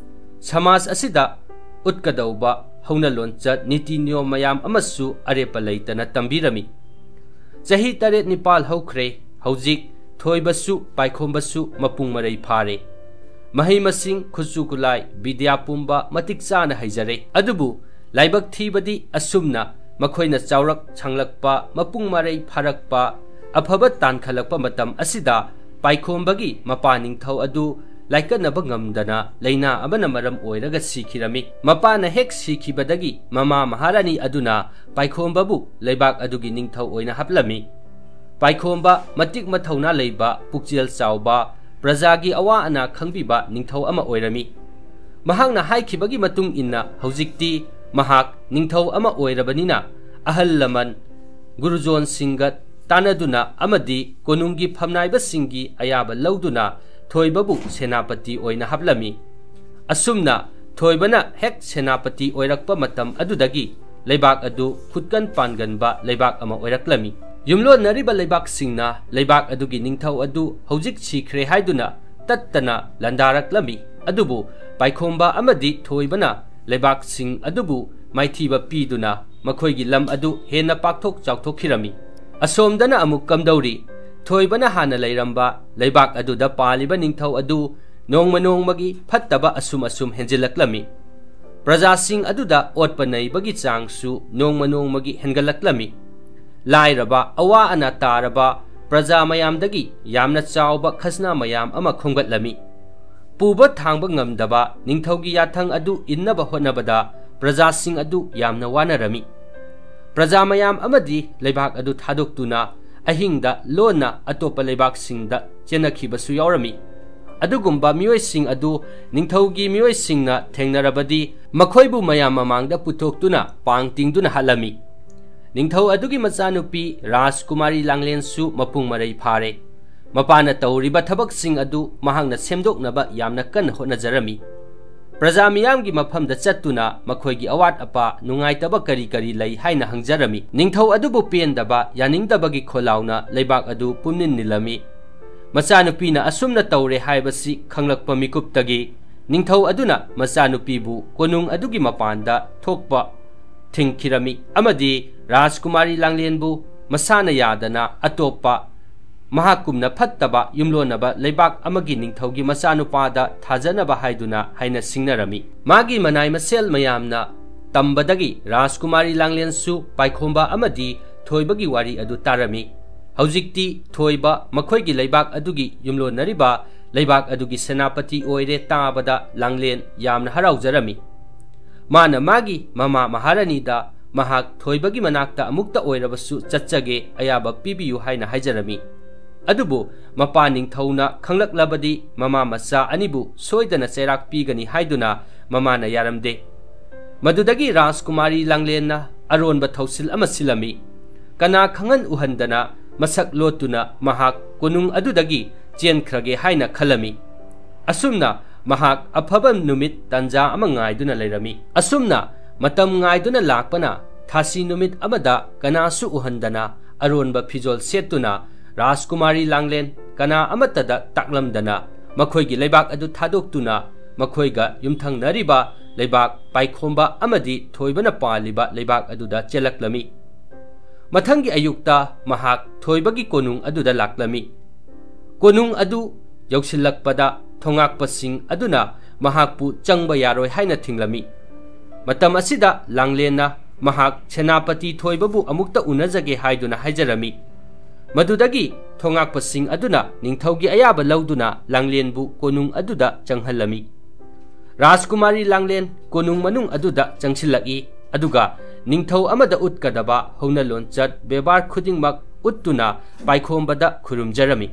ꯁꯃꯥꯖ ꯑꯁꯤꯗ ꯎꯠꯀꯗꯧꯕ ꯍꯧꯅ ꯂꯣꯟꯆꯠ, ꯅꯤꯇꯤ ꯅꯤꯌꯣꯝ ꯃꯌꯥꯝ ꯑꯃꯁꯨ ꯑꯔꯦꯞꯄ ꯂꯩꯇꯅ ꯇꯝꯕꯤꯔꯝꯃꯤ꯫ ꯆꯍꯤ ꯇꯔꯦꯠ ꯅꯤꯄꯥꯜ ꯍꯧꯈ꯭ꯔꯦ꯫ ꯍꯧꯖꯤꯛ ꯊꯣꯏꯕꯁꯨ ꯄꯥꯏꯈꯣꯝꯕꯁꯨ ꯃꯄꯨꯡ ꯃꯔꯩ ꯐꯥꯔꯦ꯫ ꯃꯍꯩ ꯃꯁꯤꯡ, ꯈꯨꯠꯁꯨ ꯈꯨꯠꯂꯥꯏ, ꯕꯤꯗ꯭ꯌꯥ ꯄꯨꯝꯕ ꯃꯇꯤꯛ ꯆꯥꯅ ꯍꯩꯖꯔꯦ꯫ ꯑꯗꯨꯕꯨ ꯂꯥꯏꯕꯛ ꯊꯤꯕꯗꯤ ꯑꯁꯨꯝꯅ ꯃꯈꯣꯏꯅ ꯆꯥꯎꯔꯛ ꯁꯥꯡꯂꯛꯄ, ꯃꯄꯨꯡ ꯃꯔꯩ ꯐꯥꯔꯛꯄ, ꯑꯐꯕ ꯇꯥꯟꯈꯠꯂꯛꯄ ꯃꯇꯝ ꯑꯁꯤꯗ ꯄꯥꯏꯈꯣꯝꯕꯒꯤ ꯃꯄꯥ ꯅꯤꯡꯊꯧ ꯑꯗꯨ ꯂꯥꯏꯀꯠꯅꯕ ꯉꯝꯗꯅ ꯂꯥꯏꯅꯥ ꯑꯃꯅ ꯃꯔꯝ ꯑꯣꯏꯔꯒ ꯁꯤꯈꯤꯔꯝꯃꯤ꯫ ꯃꯄꯥꯅ ꯍꯦꯛ ꯁꯤꯈꯤꯕꯗꯒꯤ ꯃꯃꯥ ꯃꯍꯥꯔꯥꯅꯤ ꯑꯗꯨꯅ ꯄꯥꯏꯈꯣꯝꯕꯕꯨ ꯂꯩꯕꯥꯛ ꯑꯗꯨꯒꯤ ꯅꯤꯡꯊꯧ ꯑꯣꯏꯅ ꯍꯥꯞꯂꯝꯃꯤ꯫ ꯄꯥꯏꯈꯣꯝꯕ ꯃꯇꯤꯛ ꯃꯊꯧꯅꯥ ꯂꯩꯕ, ꯄꯨꯛꯆꯦꯜ ꯆꯥꯎꯕ, ꯄ꯭ꯔꯖꯥꯒꯤ ꯑꯋꯥ ꯑꯅꯥ ꯈꯪꯕꯤꯕ ꯅꯤꯡꯊꯧ ꯑꯃ ꯑꯣꯏꯔꯝꯃꯤ꯫ ꯃꯍꯥꯛꯅ ꯍꯥꯏꯈꯤꯕꯒꯤ ꯃꯇꯨꯡ ꯏꯟꯅ ꯍꯧꯖꯤꯛꯇꯤ ꯃꯍꯥꯛ ꯅꯤꯡꯊꯧ ꯑꯃ ꯑꯣꯏꯔꯕꯅꯤꯅ ꯑꯍꯜ ꯂꯃꯟ, ꯒꯨꯔꯨꯖꯣꯟꯁꯤꯡꯒ ꯇꯥꯟꯅꯗꯨꯅ ꯑꯃꯗꯤ ꯀꯣꯅꯨꯡꯒꯤ ꯐꯝꯅꯥꯏꯕꯁꯤꯡꯒꯤ ꯑꯌꯥꯕ ꯂꯧꯗꯨꯅ ꯊꯣꯏꯕꯕꯨ ꯁꯦꯅꯥꯄꯇꯤ ꯑꯣꯏꯅ ꯍꯥꯞꯂꯝꯃꯤ꯫ ꯑꯁꯨꯝꯅ ꯊꯣꯏꯕꯅ ꯍꯦꯛ ꯁꯦꯅꯥꯄꯇꯤ ꯑꯣꯏꯔꯛꯄ ꯃꯇꯝ ꯑꯗꯨꯗꯒꯤ ꯂꯩꯕꯥꯛ ꯑꯗꯨ ꯈꯨꯠꯀꯟ ꯄꯥꯟꯒꯟꯕ ꯂꯩꯕꯥꯛ ꯑꯃ ꯑꯣꯏꯔꯛꯂꯝꯃꯤ꯫ ꯌꯨꯝꯂꯣꯟꯅꯔꯤꯕ ꯂꯩꯕꯥꯛꯁꯤꯡꯅ ꯂꯩꯕꯥꯛ ꯑꯗꯨꯒꯤ ꯅꯤꯡꯊꯧ ꯑꯗꯨ ꯍꯧꯖꯤꯛ ꯁꯤꯈ꯭ꯔꯦ ꯍꯥꯏꯗꯨꯅ ꯇꯠꯇꯅ ꯂꯥꯟꯗꯥꯔꯛꯂꯝꯃꯤ꯫ ꯑꯗꯨꯕꯨ ꯄꯥꯏꯈꯣꯝꯕ ꯑꯃꯗꯤ ꯊꯣꯏꯕꯅ ꯂꯩꯕꯥꯛꯁꯤꯡ ꯑꯗꯨꯕꯨ ꯃꯥꯏꯊꯤꯕ ꯄꯤꯗꯨꯅ ꯃꯈꯣꯏꯒꯤ ꯂꯝ ꯑꯗꯨ ꯍꯦꯟꯅ ꯄꯥꯛꯊꯣꯛ ꯆꯥꯎꯊꯣꯛꯈꯤꯔꯝꯃꯤ꯫ ꯑꯁꯣꯝꯗꯅ ꯑꯃꯨꯛ ꯀꯝꯗꯧꯔꯤ? ꯊꯣꯏꯕꯅ ꯍꯥꯟꯅ ꯂꯩꯔꯝꯕ ꯂꯩꯕꯥꯛ ꯑꯗꯨꯗ ꯄꯥꯜꯂꯤꯕ ꯅꯤꯡꯊꯧ ꯑꯗꯨ ꯅꯣꯡꯃ ꯅꯣꯡꯃꯒꯤ ꯐꯠꯇꯕ ꯑꯁꯨꯝ ꯑꯁꯨꯝ ꯍꯦꯟꯖꯤꯜꯂꯛꯂꯝꯃꯤ꯫ ꯄ꯭ꯔꯖꯥꯁꯤꯡ ꯑꯗꯨꯗ ꯑꯣꯠꯄ ꯅꯩꯕꯒꯤ ꯆꯥꯡꯁꯨ ꯅꯣꯡꯃ ꯅꯣꯡꯃꯒꯤ ꯍꯦꯟꯒꯠꯂꯛꯂꯝꯃꯤ꯫ ꯂꯥꯏꯔꯕ, ꯑꯋꯥ ꯑꯅꯥ ꯇꯥꯔꯕ ꯄ꯭ꯔꯖꯥ ꯃꯌꯥꯝꯗꯒꯤ ꯌꯥꯝꯅ ꯆꯥꯎꯕ ꯈꯖꯅꯥ ꯃꯌꯥꯝ ꯑꯃ ꯈꯣꯝꯒꯠꯂꯝꯃꯤ꯫ ꯄꯨꯕ ꯊꯥꯡꯕ ꯉꯝꯗꯕ ꯅꯤꯡꯊꯧꯒꯤ ꯌꯥꯊꯪ ꯑꯗꯨ ꯏꯟꯅꯕ ꯍꯣꯠꯅꯕꯗ ꯄ꯭ꯔꯖꯥꯁꯤꯡ ꯑꯗꯨ ꯌꯥꯝꯅ ꯋꯥꯅꯔꯝꯃꯤ꯫ ꯄ꯭ꯔꯖꯥ ꯃꯌꯥꯝ ꯑꯃꯗꯤ ꯂꯩꯕꯥꯛ ꯑꯗꯨ ꯊꯥꯗꯣꯛꯇꯨꯅ ꯑꯍꯤꯡꯗ ꯂꯣꯟꯅ ꯑꯇꯣꯞꯄ ꯂꯩꯕꯥꯛꯁꯤꯡꯗ ꯆꯦꯟꯅꯈꯤꯕꯁꯨ ꯌꯥꯎꯔꯝꯃꯤ꯫ ꯑꯗꯨꯒꯨꯝꯕ ꯃꯤꯑꯣꯏꯁꯤꯡ ꯑꯗꯨ ꯅꯤꯡꯊꯧꯒꯤ ꯃꯤꯑꯣꯏꯁꯤꯡꯅ ꯊꯦꯡꯅꯔꯕꯗꯤ ꯃꯈꯣꯏꯕꯨ ꯃꯌꯥꯝ ꯃꯃꯥꯡꯗ ꯄꯨꯊꯣꯛꯇꯨꯅ ꯄꯥꯡ ꯇꯤꯡꯗꯨꯅ ꯍꯥꯠꯂꯝꯃꯤ꯫ ꯅꯤꯡꯊꯧ ꯑꯗꯨꯒꯤ ꯃꯆꯥꯅꯨꯄꯤ ꯔꯥꯖꯀꯨꯃꯥꯔꯤ ꯂꯥꯡꯂꯦꯟꯁꯨ ꯃꯄꯨꯡ ꯃꯔꯩ ꯐꯥꯔꯦ꯫ ꯃꯄꯥꯅ ꯇꯧꯔꯤꯕ ꯊꯕꯛꯁꯤꯡ ꯑꯗꯨ ꯃꯍꯥꯛꯅ ꯁꯦꯝꯗꯣꯛꯅꯕ ꯌꯥꯝꯅ ꯀꯟꯅ ꯍꯣꯠꯅꯖꯔꯝꯃꯤ꯫ ꯄ꯭ꯔꯖꯥ ꯃꯤꯌꯥꯝꯒꯤ ꯃꯐꯝꯗ ꯆꯠꯇꯨꯅ ꯃꯈꯣꯏꯒꯤ ꯑꯋꯥꯠ ꯑꯄꯥ, ꯅꯨꯡꯉꯥꯏꯇꯕ ꯀꯔꯤ ꯀꯔꯤ ꯂꯩ ꯍꯥꯏꯅ ꯍꯪꯖꯔꯝꯃꯤ꯫ ꯅꯤꯡꯊꯧ ꯑꯗꯨꯕꯨ ꯄꯦꯟꯗꯕ, ꯌꯥꯅꯤꯡꯗꯕꯒꯤ ꯈꯣꯜꯂꯥꯎꯅ ꯂꯩꯕꯥꯛ ꯑꯗꯨ ꯄꯨꯝꯅꯤꯟ ꯅꯤꯜꯂꯝꯃꯤ꯫ ꯃꯆꯥꯅꯨꯄꯤꯅ ꯑꯁꯨꯝꯅ ꯇꯧꯔꯦ ꯍꯥꯏꯕꯁꯤ ꯈꯪꯂꯛꯄ ꯃꯤꯀꯨꯞꯇꯒꯤ ꯅꯤꯡꯊꯧ ꯑꯗꯨꯅ ꯃꯆꯥꯅꯨꯄꯤꯕꯨ ꯀꯣꯅꯨꯡ ꯑꯗꯨꯒꯤ ꯃꯄꯥꯟꯗ ꯊꯣꯛꯄ ꯊꯤꯡꯈꯤꯔꯝꯃꯤ ꯑꯃꯗꯤ ꯔꯥꯖꯀꯨꯃꯥꯔꯤ ꯂꯥꯡꯂꯦꯟꯕꯨ ꯃꯁꯥꯅ ꯌꯥꯗꯅ ꯑꯇꯣꯞꯄ ꯃꯍꯥꯛꯀꯨꯝꯅ ꯐꯠꯇꯕ ꯌꯨꯝꯂꯣꯟꯅꯕ ꯂꯩꯕꯥꯛ ꯑꯃꯒꯤ ꯅꯤꯡꯊꯧꯒꯤ ꯃꯆꯥꯅꯨꯄꯥꯗ ꯊꯥꯖꯅꯕ ꯍꯥꯏꯗꯨꯅ ꯍꯥꯏꯅ ꯁꯤꯡꯅꯔꯝꯃꯤ꯫ ꯃꯥꯒꯤ ꯃꯅꯥꯏ ꯃꯁꯦꯜ ꯃꯌꯥꯝꯅ ꯇꯝꯕꯗꯒꯤ ꯔꯥꯖꯀꯨꯃꯥꯔꯤ ꯂꯥꯡꯂꯦꯟꯁꯨ ꯄꯥꯏꯈꯣꯝꯕ ꯑꯃꯗꯤ ꯊꯣꯏꯕꯒꯤ ꯋꯥꯔꯤ ꯑꯗꯨ ꯇꯥꯔꯝꯃꯤ꯫ ꯍꯧꯖꯤꯛꯇꯤ ꯊꯣꯏꯕ ꯃꯈꯣꯏꯒꯤ ꯂꯩꯕꯥꯛ ꯑꯗꯨꯒꯤ ꯌꯨꯝꯂꯣꯟꯅꯔꯤꯕ ꯂꯩꯕꯥꯛ ꯑꯗꯨꯒꯤ ꯁꯦꯅꯥꯄꯇꯤ ꯑꯣꯏꯔꯦ ꯇꯥꯕꯗ ꯂꯥꯡꯂꯦꯟ ꯌꯥꯝꯅ ꯍꯔꯥꯎꯖꯔꯝꯃꯤ꯫ ꯃꯥꯅ ꯃꯥꯒꯤ ꯃꯃꯥ ꯃꯍꯥꯔꯥꯅꯤꯗ ꯃꯍꯥꯛ ꯊꯣꯏꯕꯒꯤ ꯃꯅꯥꯛꯇ ꯑꯃꯨꯛꯇ ꯑꯣꯏꯔꯕꯁꯨ ꯆꯠꯆꯒꯦ, ꯑꯌꯥꯕ ꯄꯤꯕꯤꯌꯨ ꯍꯥꯏꯅ ꯍꯥꯏꯖꯔꯝꯃꯤ꯫ ꯑꯗꯨꯕꯨ ꯃꯄꯥ ꯅꯤꯡꯊꯧꯅ ꯈꯪꯂꯛꯂꯕꯗꯤ ꯃꯃꯥ ꯃꯆꯥ ꯑꯅꯤꯕꯨ ꯁꯣꯏꯗꯅ ꯆꯩꯔꯥꯛ ꯄꯤꯒꯅꯤ ꯍꯥꯏꯗꯨꯅ ꯃꯃꯥꯅ ꯌꯥꯔꯝꯗꯦ꯫ ꯃꯗꯨꯗꯒꯤ ꯔꯥꯖꯀꯨꯃꯥꯔꯤ ꯂꯥꯡꯂꯦꯟꯅ ꯑꯔꯣꯟꯕ ꯊꯧꯁꯤꯜ ꯑꯃ ꯁꯤꯜꯂꯝꯃꯤ꯫ ꯀꯅꯥ ꯈꯪꯍꯟ ꯎꯍꯟꯗꯅ ꯃꯁꯛ ꯂꯣꯠꯇꯨꯅ ꯃꯍꯥꯛ ꯀꯣꯅꯨꯡ ꯑꯗꯨꯗꯒꯤ ꯆꯦꯟꯈ꯭ꯔꯒꯦ ꯍꯥꯏꯅ ꯈꯜꯂꯝꯃꯤ꯫ ꯑꯁꯨꯝꯅ ꯃꯍꯥꯛ ꯑꯐꯕ ꯅꯨꯃꯤꯠ ꯇꯥꯟꯖꯥ ꯑꯃ ꯉꯥꯏꯗꯨꯅ ꯂꯩꯔꯝꯃꯤ꯫ ꯑꯁꯨꯝꯅ ꯃꯇꯝ ꯉꯥꯏꯗꯨꯅ ꯂꯥꯛꯄꯅ ꯊꯥꯁꯤ ꯅꯨꯃꯤꯠ ꯑꯃꯗ ꯀꯅꯥꯁꯨ ꯎꯍꯟꯗꯅ ꯑꯔꯣꯟꯕ ꯐꯤꯖꯣꯜ ꯁꯦꯠꯇꯨꯅ ꯔꯥꯖꯀꯨꯃꯥꯔꯤ ꯂꯥꯡꯂꯦꯟ ꯀꯅꯥ ꯑꯃꯠꯇꯗ ꯇꯥꯛꯂꯝꯗꯅ ꯃꯈꯣꯏꯒꯤ ꯂꯩꯕꯥꯛ ꯑꯗꯨ ꯊꯥꯗꯣꯛꯇꯨꯅ ꯃꯈꯣꯏꯒ ꯌꯨꯝꯊꯪꯅꯔꯤꯕ ꯂꯩꯕꯥꯛ ꯄꯥꯏꯈꯣꯝꯕ ꯑꯃꯗꯤ ꯊꯣꯏꯕꯅ ꯄꯥꯜꯂꯤꯕ ꯂꯩꯕꯥꯛ ꯑꯗꯨꯗ ꯆꯦꯜꯂꯛꯂꯝꯃꯤ꯫ ꯃꯊꯪꯒꯤ ꯑꯌꯨꯛꯇ ꯃꯍꯥꯛ ꯊꯣꯏꯕꯒꯤ ꯀꯣꯅꯨꯡ ꯑꯗꯨꯗ ꯂꯥꯛꯂꯝꯃꯤ꯫ ꯀꯣꯅꯨꯡ ꯑꯗꯨ ꯌꯧꯁꯤꯜꯂꯛꯄꯗ ꯊꯣꯉꯥꯛꯄꯁꯤꯡ ꯑꯗꯨꯅ ꯃꯍꯥꯛꯄꯨ ꯆꯪꯕ ꯌꯥꯔꯣꯏ ꯍꯥꯏꯅ ꯊꯤꯡꯂꯝꯃꯤ꯫ ꯃꯇꯝ ꯑꯁꯤꯗ ꯂꯥꯡꯂꯦꯟꯅ ꯃꯍꯥꯛ ꯁꯦꯅꯥꯄꯇꯤ ꯊꯣꯏꯕꯕꯨ ꯑꯃꯨꯛꯇ ꯎꯅꯖꯒꯦ ꯍꯥꯏꯗꯨꯅ ꯍꯥꯏꯖꯔꯝꯃꯤ꯫ ꯃꯗꯨꯗꯒꯤ ꯊꯣꯉꯥꯛꯄꯁꯤꯡ ꯑꯗꯨꯅ ꯅꯤꯡꯊꯧꯒꯤ ꯑꯌꯥꯕ ꯂꯧꯗꯨꯅ ꯂꯥꯡꯂꯦꯟꯕꯨ ꯀꯣꯅꯨꯡ ꯑꯗꯨꯗ ꯆꯪꯍꯜꯂꯝꯃꯤ꯫ ꯔꯥꯖꯀꯨꯃꯥꯔꯤ ꯂꯥꯡꯂꯦꯟ ꯀꯣꯅꯨꯡ ꯃꯅꯨꯡ ꯑꯗꯨꯗ ꯆꯪꯁꯤꯜꯂꯛꯏ, ꯑꯗꯨꯒ ꯅꯤꯡꯊꯧ ꯑꯃꯗ ꯎꯠꯀꯗꯕ ꯍꯧꯅ ꯂꯣꯟꯆꯠ ꯕꯦꯕꯥꯔ ꯈꯨꯗꯤꯡꯃꯛ ꯎꯠꯇꯨꯅ ꯄꯥꯏꯈꯣꯝꯕꯗ ꯈꯨꯔꯨꯝꯖꯔꯝꯃꯤ꯫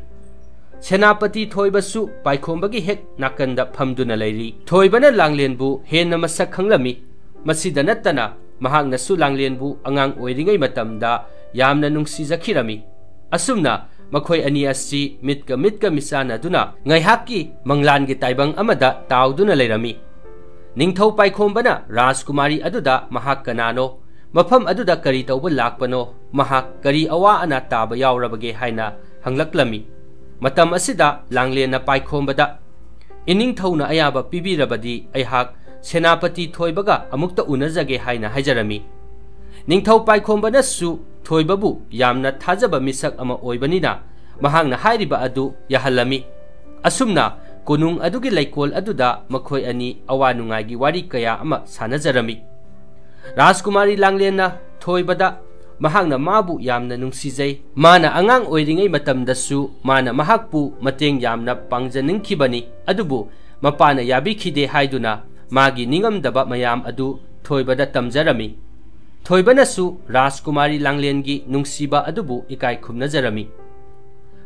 ꯁꯦꯅꯥꯄꯇꯤ ꯊꯣꯏꯕꯁꯨ ꯄꯥꯏꯈꯣꯝꯕꯒꯤ ꯍꯦꯛ ꯅꯥꯀꯟꯗ ꯐꯝꯗꯨꯅ ꯂꯩꯔꯤ꯫ ꯊꯣꯏꯕꯅ ꯂꯥꯡꯂꯦꯟꯕꯨ ꯍꯦꯟꯅ ꯃꯁꯛ ꯈꯪꯂꯝꯃꯤ꯫ ꯃꯁꯤꯗ ꯅꯠꯇꯅ ꯃꯍꯥꯛꯅꯁꯨ ꯂꯥꯡꯂꯦꯟꯕꯨ ꯑꯉꯥꯡ ꯑꯣꯏꯔꯤꯉꯩ ꯃꯇꯝꯗ ꯌꯥꯝꯅ ꯅꯨꯡꯁꯤꯖꯈꯤꯔꯝꯃꯤ꯫ ꯑꯁꯨꯝꯅ ꯃꯈꯣꯏ ꯑꯅꯤ ꯑꯁꯤ ꯃꯤꯠꯀ ꯃꯤꯠꯀ ꯃꯤꯆꯥꯟꯅꯗꯨꯅ ꯉꯥꯏꯍꯥꯛꯀꯤ ꯃꯪꯂꯥꯟꯒꯤ ꯇꯥꯏꯕꯪ ꯑꯃꯗ ꯇꯥꯎꯗꯨꯅ ꯂꯩꯔꯝꯃꯤ꯫ ꯅꯤꯡꯊꯧ ꯄꯥꯏꯈꯣꯝꯕꯅ ꯔꯥꯖꯀꯨꯃꯥꯔꯤ ꯑꯗꯨꯗ ꯃꯍꯥꯛ ꯀꯅꯥꯅꯣ, ꯃꯐꯝ ꯑꯗꯨꯗ ꯀꯔꯤ ꯇꯧꯕ ꯂꯥꯛꯄꯅꯣ, ꯃꯍꯥꯛ ꯀꯔꯤ ꯑꯋꯥ ꯑꯅꯥ ꯇꯥꯕ ꯌꯥꯎꯔꯕꯒꯦ ꯍꯥꯏꯅ ꯍꯪꯂꯛꯂꯝꯃꯤ꯫ ꯃꯇꯝ ꯑꯁꯤꯗ ꯂꯥꯡꯂꯦꯟꯅ ꯄꯥꯏꯈꯣꯝꯕꯗ, "ꯏꯅꯤꯡꯊꯧꯅ ꯑꯌꯥꯕ ꯄꯤꯕꯤꯔꯕꯗꯤ ꯑꯩꯍꯥꯛ ꯁꯦꯅꯥꯄꯇꯤ ꯊꯣꯏꯕꯒ ꯑꯃꯨꯛꯇ ꯎꯅꯖꯒꯦ" ꯍꯥꯏꯅ ꯍꯥꯏꯖꯔꯝꯃꯤ꯫ ꯅꯤꯡꯊꯧ ꯄꯥꯏꯈꯣꯝꯕꯅꯁꯨ ꯊꯣꯏꯕꯕꯨ ꯌꯥꯝꯅ ꯊꯥꯖꯕ ꯃꯤꯁꯛ ꯑꯃ ꯑꯣꯏꯕꯅꯤꯅ ꯃꯍꯥꯛꯅ ꯍꯥꯏꯔꯤꯕ ꯑꯗꯨ ꯌꯥꯍꯜꯂꯝꯃꯤ꯫ ꯑꯁꯨꯝꯅ ꯀꯣꯅꯨꯡ ꯑꯗꯨꯒꯤ ꯂꯩꯀꯣꯜ ꯑꯗꯨꯗ ꯃꯈꯣꯏ ꯑꯅꯤ ꯑꯋꯥ ꯅꯨꯡꯉꯥꯏꯒꯤ ꯋꯥꯔꯤ ꯀꯌꯥ ꯑꯃ ꯁꯥꯟꯅꯖꯔꯝꯃꯤ꯫ ꯔꯥꯖꯀꯨꯃꯥꯔꯤ ꯂꯥꯡꯂꯦꯟꯅ ꯊꯣꯏꯕꯗ ꯃꯍꯥꯛꯅ ꯃꯥꯕꯨ ꯌꯥꯝꯅ ꯅꯨꯡꯁꯤꯖꯩ, ꯃꯥꯅ ꯑꯉꯥꯡ ꯑꯣꯏꯔꯤꯉꯩ ꯃꯇꯝꯗꯁꯨ ꯃꯥꯅ ꯃꯍꯥꯛꯄꯨ ꯃꯇꯦꯡ ꯌꯥꯝꯅ ꯄꯥꯡꯖꯅꯤꯡꯈꯤꯕꯅꯤ, ꯑꯗꯨꯕꯨ ꯃꯄꯥꯅ ꯌꯥꯕꯤꯈꯤꯗꯦ ꯍꯥꯏꯗꯨꯅ ꯃꯥꯒꯤ ꯅꯤꯡꯉꯝꯗꯕ ꯃꯌꯥꯝ ꯑꯗꯨ ꯊꯣꯏꯕꯗ ꯇꯝꯖꯔꯝꯃꯤ꯫ ꯊꯣꯏꯕꯅꯁꯨ ꯔꯥꯖꯀꯨꯃꯥꯔꯤ ꯂꯥꯡꯂꯦꯟꯒꯤ ꯅꯨꯡꯁꯤꯕ ꯑꯗꯨꯕꯨ ꯏꯀꯥꯏ ꯈꯨꯝꯅꯖꯔꯝꯃꯤ꯫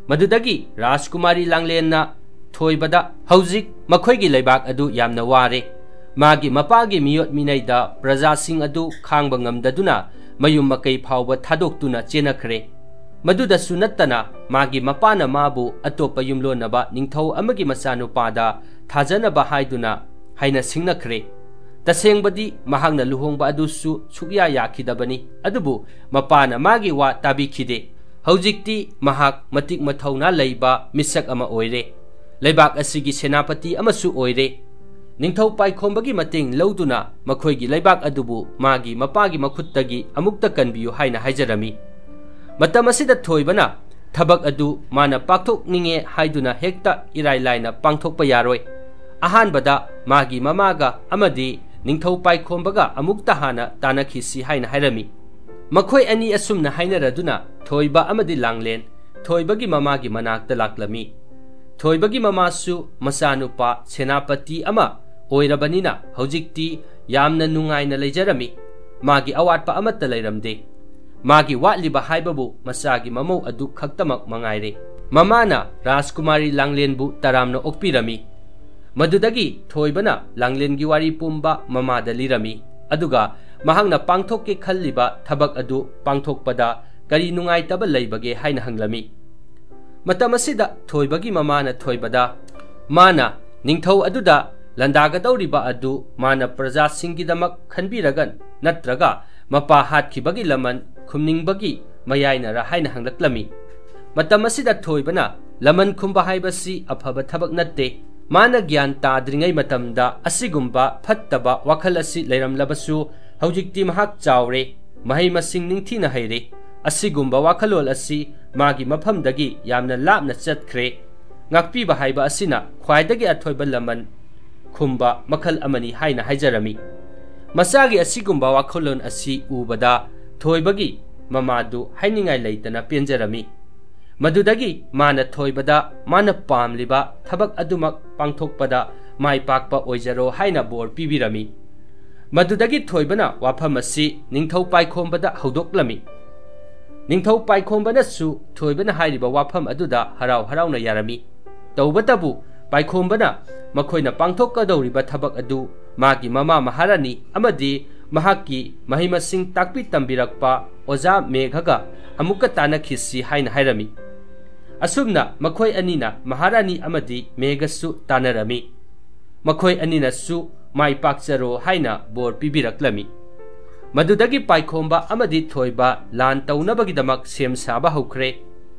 ꯃꯗꯨꯗꯒꯤ ꯔꯥꯖꯀꯨꯃꯥꯔꯤ ꯂꯥꯡꯂꯦꯟꯅ ꯊꯣꯏꯕꯗ, "ꯍꯧꯖꯤꯛ ꯃꯈꯣꯏꯒꯤ ꯂꯩꯕꯥꯛ ꯑꯗꯨ ꯌꯥꯝꯅ ꯋꯥꯔꯦ꯫ ꯃꯥꯒꯤ ꯃꯄꯥꯒꯤ ꯃꯤꯑꯣꯠ ꯃꯤꯅꯩꯗ ꯄ꯭ꯔꯖꯥꯁꯤꯡ ꯑꯗꯨ ꯈꯥꯡꯕ ꯉꯝꯗꯗꯨꯅ ꯃꯌꯨꯝ ꯃꯀꯩ ꯐꯥꯎꯕ ꯊꯥꯗꯣꯛꯇꯨꯅ ꯆꯦꯟꯅꯈ꯭ꯔꯦ꯫ ꯃꯗꯨꯗꯁꯨ ꯅꯠꯇꯅ ꯃꯥꯒꯤ ꯃꯄꯥꯅ ꯃꯥꯕꯨ ꯑꯇꯣꯞꯄ ꯌꯨꯝꯂꯣꯟꯅꯕ ꯅꯤꯡꯊꯧ ꯑꯃꯒꯤ ꯃꯆꯥꯅꯨꯄꯥꯗ ꯊꯥꯖꯅꯕ ꯍꯥꯏꯗꯨꯅ ꯍꯥꯏꯅ ꯁꯤꯡꯅꯈ꯭ꯔꯦ꯫ ꯇꯁꯦꯡꯕꯗꯤ ꯃꯍꯥꯛꯅ ꯂꯨꯍꯣꯡꯕ ꯑꯗꯨꯁꯨ ꯁꯨꯛꯌꯥ ꯌꯥꯈꯤꯗꯕꯅꯤ, ꯑꯗꯨꯕꯨ ꯃꯄꯥꯅ ꯃꯥꯒꯤ ꯋꯥ ꯇꯥꯕꯤꯈꯤꯗꯦ꯫ ꯍꯧꯖꯤꯛꯇꯤ ꯃꯍꯥꯛ ꯃꯇꯤꯛ ꯃꯊꯧꯅꯥ ꯂꯩꯕ ꯃꯤꯁꯛ ꯑꯃ ꯑꯣꯏꯔꯦ꯫ ꯂꯩꯕꯥꯛ ꯑꯁꯤꯒꯤ ꯁꯦꯅꯥꯄꯇꯤ ꯑꯃꯁꯨ ꯑꯣꯏꯔꯦ꯫ ꯅꯤꯡꯊꯧ ꯄꯥꯏꯈꯣꯝꯕꯒꯤ ꯃꯇꯦꯡ ꯂꯧꯗꯨꯅ ꯃꯈꯣꯏꯒꯤ ꯂꯩꯕꯥꯛ ꯑꯗꯨꯕꯨ ꯃꯥꯒꯤ ꯃꯄꯥꯒꯤ ꯃꯈꯨꯠꯇꯒꯤ ꯑꯃꯨꯛꯇ ꯀꯟꯕꯤꯌꯨ ꯍꯥꯏꯅ ꯍꯥꯏꯖꯔꯝꯃꯤ꯫ ꯃꯇꯝ ꯑꯁꯤꯗ ꯊꯣꯏꯕꯅ ꯊꯕꯛ ꯑꯗꯨ ꯃꯥꯅ ꯄꯥꯡꯊꯣꯛꯅꯤꯡꯉꯦ ꯍꯥꯏꯗꯨꯅ ꯍꯦꯛꯇ ꯏꯔꯥꯏ ꯂꯥꯏꯅ ꯄꯥꯡꯊꯣꯛꯄ ꯌꯥꯔꯣꯏ꯫ ꯑꯍꯥꯟꯕꯗ ꯃꯥꯒꯤ ꯃꯃꯥꯒ ꯑꯃꯗꯤ ꯅꯤꯡꯊꯧ ꯄꯥꯏꯈꯣꯝꯕꯒ ꯑꯃꯨꯛꯇ ꯍꯥꯟꯅ ꯇꯥꯟꯅꯈꯤꯁꯤ ꯍꯥꯏꯅ ꯍꯥꯏꯔꯝꯃꯤ꯫ ꯃꯈꯣꯏ ꯑꯅꯤ ꯑꯁꯨꯝꯅ ꯍꯥꯏꯅꯔꯗꯨꯅ ꯊꯣꯏꯕ ꯑꯃꯗꯤ ꯂꯥꯡꯂꯦꯟ ꯊꯣꯏꯕꯒꯤ ꯃꯃꯥꯒꯤ ꯃꯅꯥꯛꯇ ꯂꯥꯛꯂꯝꯃꯤ꯫ ꯊꯣꯏꯕꯒꯤ ꯃꯃꯥꯁꯨ ꯃꯆꯥꯅꯨꯄꯥ ꯁꯦꯅꯥꯄꯇꯤ ꯑꯃ ꯑꯣꯏꯔꯕꯅꯤꯅ ꯍꯧꯖꯤꯛꯇꯤ ꯌꯥꯝꯅ ꯅꯨꯡꯉꯥꯏꯅ ꯂꯩꯖꯔꯝꯃꯤ꯫ ꯃꯥꯒꯤ ꯑꯋꯥꯠꯄ ꯑꯃꯠꯇ ꯂꯩꯔꯝꯗꯦ꯫ ꯃꯥꯒꯤ ꯋꯥꯠꯂꯤꯕ ꯍꯥꯏꯕꯕꯨ ꯃꯆꯥꯒꯤ ꯃꯃꯧ ꯑꯗꯨ ꯈꯛꯇꯃꯛ ꯃꯉꯥꯏꯔꯦ꯫ ꯃꯃꯥꯅ ꯔꯥꯖꯀꯨꯃꯥꯔꯤ ꯂꯥꯡꯂꯦꯟꯕꯨ ꯇꯔꯥꯝꯅ ꯑꯣꯛꯄꯤꯔꯝꯃꯤ꯫ ꯃꯗꯨꯗꯒꯤ ꯊꯣꯏꯕꯅ ꯂꯥꯡꯂꯦꯟꯒꯤ ꯋꯥꯔꯤ ꯄꯨꯝꯕ ꯃꯃꯥꯗ ꯂꯤꯔꯝꯃꯤ꯫ ꯑꯗꯨꯒ ꯃꯍꯥꯛꯅ ꯄꯥꯡꯊꯣꯛꯀꯦ ꯈꯜꯂꯤꯕ ꯊꯕꯛ ꯑꯗꯨ ꯄꯥꯡꯊꯣꯛꯄꯗ ꯀꯔꯤ ꯅꯨꯡꯉꯥꯏꯇꯕ ꯂꯩꯕꯒꯦ ꯍꯥꯏꯅ ꯍꯪꯂꯝꯃꯤ꯫ ꯃꯇꯝ ꯑꯁꯤꯗ ꯊꯣꯏꯕꯒꯤ ꯃꯃꯥꯅ ꯊꯣꯏꯕꯗ, ꯃꯥꯅ ꯅꯤꯡꯊꯧ ꯑꯗꯨꯗ ꯂꯥꯟꯗꯥꯒꯗꯧꯔꯤꯕ ꯑꯗꯨ ꯃꯥꯅ ꯄ꯭ꯔꯖꯥꯁꯤꯡꯒꯤꯗꯃꯛ ꯈꯟꯕꯤꯔꯒ ꯅꯠꯇ꯭ꯔꯒ ꯃꯄꯥ ꯍꯥꯠꯈꯤꯕꯒꯤ ꯂꯃꯟ ꯈꯨꯝꯅꯤꯡꯕꯒꯤ ꯃꯌꯥꯏꯅꯔ ꯍꯥꯏꯅ ꯍꯪꯂꯛꯂꯝꯃꯤ꯫ ꯃꯇꯝ ꯑꯁꯤꯗ ꯊꯣꯏꯕꯅ ꯂꯃꯟ ꯈꯨꯝꯕ ꯍꯥꯏꯕꯁꯤ ꯑꯐꯕ ꯊꯕꯛ ꯅꯠꯇꯦ꯫ ꯃꯥꯅ ꯒ꯭ꯌꯥꯟ ꯇꯥꯗ꯭ꯔꯤꯉꯩ ꯃꯇꯝꯗ ꯑꯁꯤꯒꯨꯝꯕ ꯐꯠꯇꯕ ꯋꯥꯈꯜ ꯑꯁꯤ ꯂꯩꯔꯝꯂꯕꯁꯨ ꯍꯧꯖꯤꯛꯇꯤ ꯃꯍꯥꯛ ꯆꯥꯎꯔꯦ, ꯃꯍꯩ ꯃꯁꯤꯡ ꯅꯤꯡꯊꯤꯅ ꯍꯩꯔꯦ꯫ ꯑꯁꯤꯒꯨꯝꯕ ꯋꯥꯈꯜꯂꯣꯟ ꯑꯁꯤ ꯃꯥꯒꯤ ꯃꯐꯝꯗꯒꯤ ꯌꯥꯝꯅ ꯂꯥꯞꯅ ꯆꯠꯈ꯭ꯔꯦ꯫ ꯉꯥꯛꯄꯤꯕ ꯍꯥꯏꯕ ꯑꯁꯤꯅ ꯈ꯭ꯋꯥꯏꯗꯒꯤ ꯑꯊꯣꯏꯕ ꯂꯃꯟ ꯈꯨꯝꯕ ꯃꯈꯜ ꯑꯃꯅꯤ ꯍꯥꯏꯅ ꯍꯥꯏꯖꯔꯝꯃꯤ꯫ ꯃꯆꯥꯒꯤ ꯑꯁꯤꯒꯨꯝꯕ ꯋꯥꯈꯜꯂꯣꯟ ꯑꯁꯤ ꯎꯕꯗ ꯊꯣꯏꯕꯒꯤ ꯃꯃꯥꯗꯨ ꯍꯥꯏꯅꯤꯡꯉꯥꯏ ꯂꯩꯇꯅ ꯄꯦꯟꯖꯔꯝꯃꯤ꯫ ꯃꯗꯨꯗꯒꯤ ꯃꯥꯅ ꯊꯣꯏꯕꯗ ꯃꯥꯅ ꯄꯥꯝꯂꯤꯕ ꯊꯕꯛ ꯑꯗꯨꯃꯛ ꯄꯥꯡꯊꯣꯛꯄꯗ ꯃꯥꯏ ꯄꯥꯛꯄ ꯑꯣꯏꯖꯔꯣ ꯍꯥꯏꯅ ꯕꯣꯔ ꯄꯤꯕꯤꯔꯝꯃꯤ꯫ ꯃꯗꯨꯗꯒꯤ ꯊꯣꯏꯕꯅ ꯋꯥꯐꯝ ꯑꯁꯤ ꯅꯤꯡꯊꯧ ꯄꯥꯏꯈꯣꯝꯕꯗ ꯍꯧꯗꯣꯛꯂꯝꯃꯤ꯫ ꯅꯤꯡꯊꯧ ꯄꯥꯏꯈꯣꯝꯕꯅꯁꯨ ꯊꯣꯏꯕꯅ ꯍꯥꯏꯔꯤꯕ ꯋꯥꯐꯝ ꯑꯗꯨꯗ ꯍꯔꯥꯎ ꯍꯔꯥꯎꯅ ꯌꯥꯔꯝꯃꯤ꯫ ꯇꯧꯕꯇꯕꯨ ꯄꯥꯏꯈꯣꯝꯕꯅ ꯃꯈꯣꯏꯅ ꯄꯥꯡꯊꯣꯛꯀꯗꯧꯔꯤꯕ ꯊꯕꯛ ꯑꯗꯨ ꯃꯥꯒꯤ ꯃꯃꯥ ꯃꯍꯥꯔꯥꯅꯤ ꯑꯃꯗꯤ ꯃꯍꯥꯛꯀꯤ ꯃꯍꯩ ꯃꯁꯤꯡ ꯇꯥꯛꯄꯤ ꯇꯝꯕꯤꯔꯛꯄ ꯑꯣꯖꯥ ꯃꯦꯘꯒ ꯑꯃꯨꯛꯀ ꯇꯥꯟꯅꯈꯤꯁꯤ ꯍꯥꯏꯅ ꯍꯥꯏꯔꯝꯃꯤ꯫ ꯑꯁꯨꯝꯅ ꯃꯈꯣꯏ ꯑꯅꯤꯅ ꯃꯍꯥꯔꯥꯅꯤ ꯑꯃꯗꯤ ꯃꯦꯘꯁꯨ ꯇꯥꯟꯅꯔꯝꯃꯤ꯫ ꯃꯈꯣꯏ ꯑꯅꯤꯅꯁꯨ ꯃꯥꯏ ꯄꯥꯛꯆꯔꯣ ꯍꯥꯏꯅ ꯕꯣꯔ ꯄꯤꯕꯤꯔꯛꯂꯝꯃꯤ꯫ ꯃꯗꯨꯗꯒꯤ ꯄꯥꯏꯈꯣꯝꯕ ꯑꯃꯗꯤ ꯊꯣꯏꯕ ꯂꯥꯟ ꯇꯧꯅꯕꯒꯤꯗꯃꯛ ꯁꯦꯝ ꯁꯥꯕ ꯍꯧꯈ꯭ꯔꯦ꯫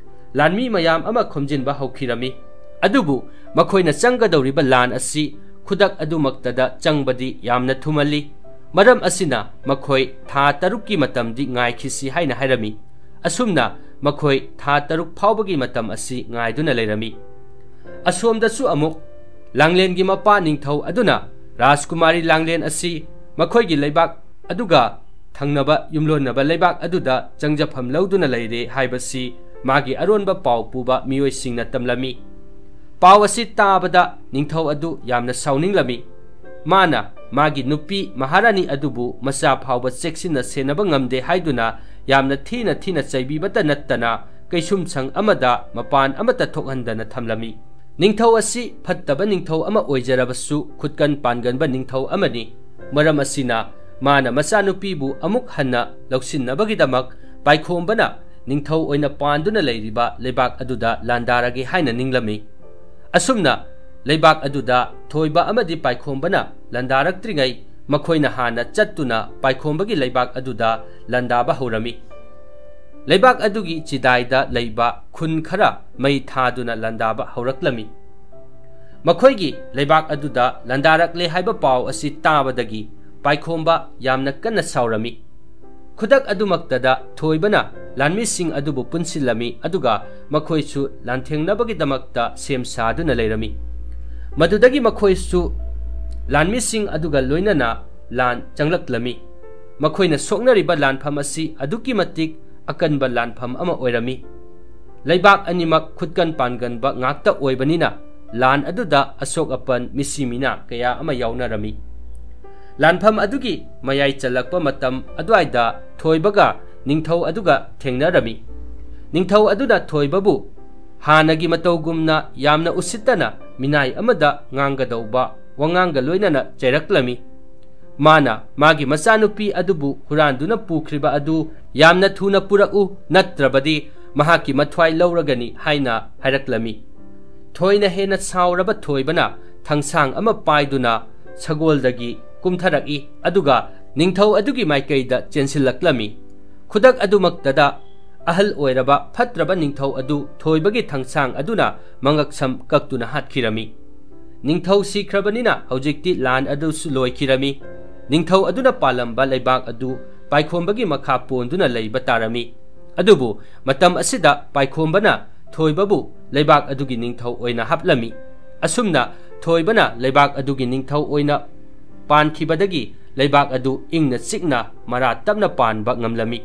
ꯂꯥꯟꯃꯤ ꯃꯌꯥꯝ ꯑꯃ ꯈꯣꯝꯖꯤꯟꯕ ꯍꯧꯈꯤꯔꯝꯃꯤ꯫ ꯑꯗꯨꯕꯨ ꯃꯈꯣꯏꯅ ꯆꯪꯒꯗꯧꯔꯤꯕ ꯂꯥꯟ ꯑꯁꯤ ꯈꯨꯗꯛ ꯑꯗꯨꯃꯛꯇꯗ ꯆꯪꯕꯗꯤ ꯌꯥꯝꯅ ꯊꯨꯃꯜꯂꯤ꯫ ꯃꯔꯝ ꯑꯁꯤꯅ ꯃꯈꯣꯏ ꯊꯥ ꯇꯔꯨꯛꯀꯤ ꯃꯇꯝꯗꯤ ꯉꯥꯏꯈꯤꯁꯤ ꯍꯥꯏꯅ ꯍꯥꯏꯔꯝꯃꯤ꯫ ꯑꯁꯨꯝꯅ ꯃꯈꯣꯏ ꯊꯥ ꯇꯔꯨꯛ ꯐꯥꯎꯕꯒꯤ ꯃꯇꯝ ꯑꯁꯤ ꯉꯥꯏꯗꯨꯅ ꯂꯩꯔꯝꯃꯤ꯫ ꯑꯁꯣꯝꯗꯁꯨ ꯑꯃꯨꯛ ꯂꯥꯡꯂꯦꯟꯒꯤ ꯃꯄꯥ ꯅꯤꯡꯊꯧ ꯑꯗꯨꯅ ꯔꯥꯖꯀꯨꯃꯥꯔꯤ ꯂꯥꯡꯂꯦꯟ ꯑꯁꯤ ꯃꯈꯣꯏꯒꯤ ꯂꯩꯕꯥꯛ ꯑꯗꯨꯒ ꯊꯪꯅꯕ ꯌꯨꯝꯂꯣꯟꯅꯕ ꯂꯩꯕꯥꯛ ꯑꯗꯨꯗ ꯆꯪꯖꯐꯝ ꯂꯧꯗꯨꯅ ꯂꯩꯔꯦ ꯍꯥꯏꯕꯁꯤ ꯃꯥꯒꯤ ꯑꯔꯣꯟꯕ ꯄꯥꯎ ꯄꯨꯕ ꯃꯤꯑꯣꯏꯁꯤꯡꯅ ꯇꯝꯂꯝꯃꯤ꯫ ꯄꯥꯎ ꯑꯁꯤ ꯇꯥꯕꯗ ꯅꯤꯡꯊꯧ ꯑꯗꯨ ꯌꯥꯝꯅ ꯁꯥꯎꯅꯤꯡꯂꯝꯃꯤ꯫ ꯃꯥꯅ ꯃꯥꯒꯤ ꯅꯨꯄꯤ ꯃꯍꯥꯔꯥꯅꯤ ꯑꯗꯨꯕꯨ ꯃꯆꯥ ꯐꯥꯎꯕ ꯆꯦꯛꯁꯤꯟꯅ ꯁꯦꯟꯅꯕ ꯉꯝꯗꯦ ꯍꯥꯏꯗꯨꯅ ꯌꯥꯝꯅ ꯊꯤꯅ ꯊꯤꯅ ꯆꯩꯕꯤꯕꯇ ꯅꯠꯇꯅ ꯀꯩꯁꯨꯝꯁꯪ ꯑꯃꯗ ꯃꯄꯥꯟ ꯑꯃꯠꯇ ꯊꯣꯛꯍꯟꯗꯅ ꯊꯝꯂꯝꯃꯤ꯫ ꯅꯤꯡꯊꯧ ꯑꯁꯤ ꯐꯠꯇꯕ ꯅꯤꯡꯊꯧ ꯑꯃ ꯑꯣꯏꯖꯔꯕꯁꯨ ꯈꯨꯠꯀꯟ ꯄꯥꯟꯒꯟꯕ ꯅꯤꯡꯊꯧ ꯑꯃꯅꯤ꯫ ꯃꯔꯝ ꯑꯁꯤꯅ ꯃꯥꯅ ꯃꯆꯥꯅꯨꯄꯤꯕꯨ ꯑꯃꯨꯛ ꯍꯟꯅ ꯂꯧꯁꯤꯟꯅꯕꯒꯤꯗꯃꯛ ꯄꯥꯏꯈꯣꯝꯕꯅ ꯅꯤꯡꯊꯧ ꯑꯣꯏꯅ ꯄꯥꯟꯗꯨꯅ ꯂꯩꯔꯤꯕ ꯂꯩꯕꯥꯛ ꯑꯗꯨꯗ ꯂꯥꯟꯗꯥꯔꯒꯦ ꯍꯥꯏꯅ ꯅꯤꯡꯂꯝꯃꯤ꯫ ꯑꯁꯨꯝꯅ ꯂꯩꯕꯥꯛ ꯑꯗꯨꯗ ꯊꯣꯏꯕ ꯑꯃꯗꯤ ꯄꯥꯏꯈꯣꯝꯕꯅ ꯂꯥꯟꯗꯥꯔꯛꯇ꯭ꯔꯤꯉꯩ ꯃꯈꯣꯏꯅ ꯍꯥꯟꯅ ꯆꯠꯇꯨꯅ ꯄꯥꯏꯈꯣꯝꯕꯒꯤ ꯂꯩꯕꯥꯛ ꯑꯗꯨꯗ ꯂꯥꯟꯗꯥꯕ ꯍꯧꯔꯝꯃꯤ꯫ ꯂꯩꯕꯥꯛ ꯑꯗꯨꯒꯤ ꯆꯤꯗꯥꯏꯗ ꯂꯩꯕ ꯈꯨꯟ ꯈꯔ ꯃꯩ ꯊꯥꯗꯨꯅ ꯂꯥꯟꯗꯥꯕ ꯍꯧꯔꯛꯂꯝꯃꯤ꯫ ꯃꯈꯣꯏꯒꯤ ꯂꯩꯕꯥꯛ ꯑꯗꯨꯗ ꯂꯥꯟꯗꯥꯔꯛꯂꯦ ꯍꯥꯏꯕ ꯄꯥꯎ ꯑꯁꯤ ꯇꯥꯕꯗꯒꯤ ꯄꯥꯏꯈꯣꯝꯕ ꯌꯥꯝꯅ ꯀꯟꯅ ꯁꯥꯎꯔꯝꯃꯤ꯫ ꯈꯨꯗꯛ ꯑꯗꯨꯃꯛꯇꯗ ꯊꯣꯏꯕꯅ ꯂꯥꯟꯃꯤꯁꯤꯡ ꯑꯗꯨꯕꯨ ꯄꯨꯟꯁꯤꯜꯂꯝꯃꯤ, ꯑꯗꯨꯒ ꯃꯈꯣꯏꯁꯨ ꯂꯥꯟꯊꯦꯡꯅꯕꯒꯤꯗꯃꯛꯇ ꯁꯦꯝ ꯁꯥꯗꯨꯅ ꯂꯩꯔꯝꯃꯤ꯫ ꯃꯗꯨꯗꯒꯤ ꯃꯈꯣꯏꯁꯨ ꯂꯥꯟꯃꯤꯁꯤꯡ ꯑꯗꯨꯒ ꯂꯣꯏꯅꯅ ꯂꯥꯟ ꯆꯪꯂꯛꯂꯝꯃꯤ꯫ ꯃꯈꯣꯏꯅ ꯁꯣꯛꯅꯔꯤꯕ ꯂꯥꯟꯐꯝ ꯑꯁꯤ ꯑꯗꯨꯛꯀꯤ ꯃꯇꯤꯛ ꯑꯀꯟꯕ ꯂꯥꯟꯐꯝ ꯑꯃ ꯑꯣꯏꯔꯝꯃꯤ꯫ ꯂꯩꯕꯥꯛ ꯑꯅꯤꯃꯛ ꯈꯨꯠꯀꯟ ꯄꯥꯟꯒꯟꯕ ꯉꯥꯛꯇ ꯑꯣꯏꯕꯅꯤꯅ ꯂꯥꯟ ꯑꯗꯨꯗ ꯑꯁꯣꯛ ꯑꯄꯟ, ꯃꯤꯁꯤ ꯃꯤꯅꯥ ꯀꯌꯥ ꯑꯃ ꯌꯥꯎꯅꯔꯝꯃꯤ꯫ ꯂꯥꯟꯐꯝ ꯑꯗꯨꯒꯤ ꯃꯌꯥꯏ ꯆꯜꯂꯛꯄ ꯃꯇꯝ ꯑꯗꯨꯋꯥꯏꯗ ꯊꯣꯏꯕꯒ ꯅꯤꯡꯊꯧ ꯑꯗꯨꯒ ꯊꯦꯡꯅꯔꯝꯃꯤ꯫ ꯅꯤꯡꯊꯧ ꯑꯗꯨꯅ ꯊꯣꯏꯕꯕꯨ ꯍꯥꯟꯅꯒꯤ ꯃꯇꯧꯒꯨꯝꯅ ꯌꯥꯝꯅ ꯎꯁꯤꯠꯇꯅ ꯃꯤꯅꯥꯏ ꯑꯃꯗ ꯉꯥꯡꯒꯗꯧꯕ ꯋꯥꯉꯥꯡꯒ ꯂꯣꯏꯅꯅ ꯆꯩꯔꯛꯂꯝꯃꯤ꯫ ꯃꯥꯅ ꯃꯥꯒꯤ ꯃꯆꯥꯅꯨꯄꯤ ꯑꯗꯨꯕꯨ ꯍꯨꯔꯥꯟꯗꯨꯅ ꯄꯨꯈ꯭ꯔꯤꯕ ꯑꯗꯨ ꯌꯥꯝꯅ ꯊꯨꯅ ꯄꯨꯔꯛꯎ, ꯅꯠꯇ꯭ꯔꯕꯗꯤ ꯃꯍꯥꯛꯀꯤ ꯃꯊ꯭ꯋꯥꯏ ꯂꯧꯔꯒꯅꯤ ꯍꯥꯏꯅ ꯍꯥꯏꯔꯛꯂꯝꯃꯤ꯫ ꯊꯣꯏꯅ ꯍꯦꯟꯅ ꯁꯥꯎꯔꯕ ꯊꯣꯏꯕꯅ ꯊꯥꯡꯁꯥꯡ ꯑꯃ ꯄꯥꯏꯗꯨꯅ ꯁꯒꯣꯜꯗꯒꯤ ꯀꯨꯝꯊꯔꯛꯏ, ꯑꯗꯨꯒ ꯅꯤꯡꯊꯧ ꯑꯗꯨꯒꯤ ꯃꯥꯏꯀꯩꯗ ꯆꯦꯟꯁꯤꯜꯂꯛꯂꯝꯃꯤ꯫ ꯈꯨꯗꯛ ꯑꯗꯨꯃꯛꯇꯗ ꯑꯍꯜ ꯑꯣꯏꯔꯕ ꯐꯠꯇ꯭ꯔꯕ ꯅꯤꯡꯊꯧ ꯑꯗꯨ ꯊꯣꯏꯕꯒꯤ ꯊꯥꯡꯁꯥꯡ ꯑꯗꯨꯅ ꯃꯉꯛꯁꯝ ꯀꯛꯇꯨꯅ ꯍꯥꯠꯈꯤꯔꯝꯃꯤ꯫ ꯅꯤꯡꯊꯧ ꯁꯤꯈ꯭ꯔꯕꯅꯤꯅ ꯍꯧꯖꯤꯛꯇꯤ ꯂꯥꯟ ꯑꯗꯨꯁꯨ ꯂꯣꯏꯈꯤꯔꯝꯃꯤ꯫ ꯅꯤꯡꯊꯧ ꯑꯗꯨꯅ ꯄꯥꯜꯂꯝꯕ ꯂꯩꯕꯥꯛ ꯑꯗꯨ ꯄꯥꯏꯈꯣꯝꯕꯒꯤ ꯃꯈꯥ ꯄꯣꯟꯗꯨꯅ ꯂꯩꯕ ꯇꯥꯔꯝꯃꯤ꯫ ꯑꯗꯨꯕꯨ ꯃꯇꯝ ꯑꯁꯤꯗ ꯄꯥꯏꯈꯣꯝꯕꯅ ꯊꯣꯏꯕꯕꯨ ꯂꯩꯕꯥꯛ ꯑꯗꯨꯒꯤ ꯅꯤꯡꯊꯧ ꯑꯣꯏꯅ ꯍꯥꯞꯂꯝꯃꯤ꯫ ꯑꯁꯨꯝꯅ ꯊꯣꯏꯕꯅ ꯂꯩꯕꯥꯛ ꯑꯗꯨꯒꯤ ꯅꯤꯡꯊꯧ ꯑꯣꯏꯅ ꯄꯥꯟꯈꯤꯕꯗꯒꯤ ꯂꯩꯕꯥꯛ ꯑꯗꯨ ꯏꯪꯅ ꯆꯤꯛꯅ ꯃꯔꯥ ꯇꯞꯅ ꯄꯥꯟꯕ ꯉꯝꯂꯝꯃꯤ꯫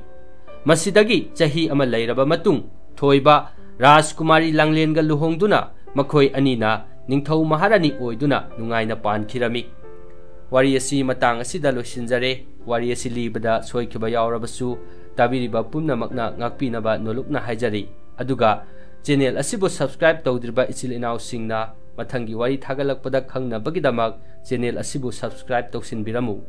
ꯃꯁꯤꯗꯒꯤ ꯆꯍꯤ ꯑꯃ ꯂꯩꯔꯕ ꯃꯇꯨꯡ ꯊꯣꯏꯕ ꯔꯥꯖꯀꯨꯃꯥꯔꯤ ꯂꯥꯡꯂꯦꯟꯒ ꯂꯨꯍꯣꯡꯗꯨꯅ ꯃꯈꯣꯏ ꯑꯅꯤꯅ ꯅꯤꯡꯊꯧ ꯃꯍꯥꯔꯥꯅꯤ ꯑꯣꯏꯗꯨꯅ ꯅꯨꯡꯉꯥꯏꯅ ꯄꯥꯟꯈꯤꯔꯝꯃꯤ꯫ ꯋꯥꯔꯤ ꯑꯁꯤ ꯃꯇꯥꯡ ꯑꯁꯤꯗ ꯂꯣꯏꯁꯤꯟꯖꯔꯦ꯫ ꯋꯥꯔꯤ ꯑꯁꯤ ꯂꯤꯕꯗ ꯁꯣꯏꯈꯤꯕ ꯌꯥꯎꯔꯕꯁꯨ ꯇꯥꯕꯤꯔꯤꯕ ꯄꯨꯝꯅꯃꯛꯅ ꯉꯥꯛꯄꯤꯅꯕ ꯅꯣꯂꯨꯛꯅ ꯍꯥꯏꯖꯔꯤ꯫ ꯑꯗꯨꯒ channel ꯑꯁꯤꯕꯨ subscribe ꯇꯧꯗ꯭ꯔꯤꯕ ꯏꯆꯤꯜ ꯏꯅꯥꯎꯁꯤꯡꯅ ꯃꯊꯪꯒꯤ ꯋꯥꯔꯤ ꯊꯥꯒꯠꯂꯛꯄꯗ ꯈꯪꯅꯕꯒꯤꯗꯃꯛ channel ꯑꯁꯤꯕꯨ subscribe ꯇꯧꯁꯤꯟꯕꯤꯔꯝꯃꯨ꯫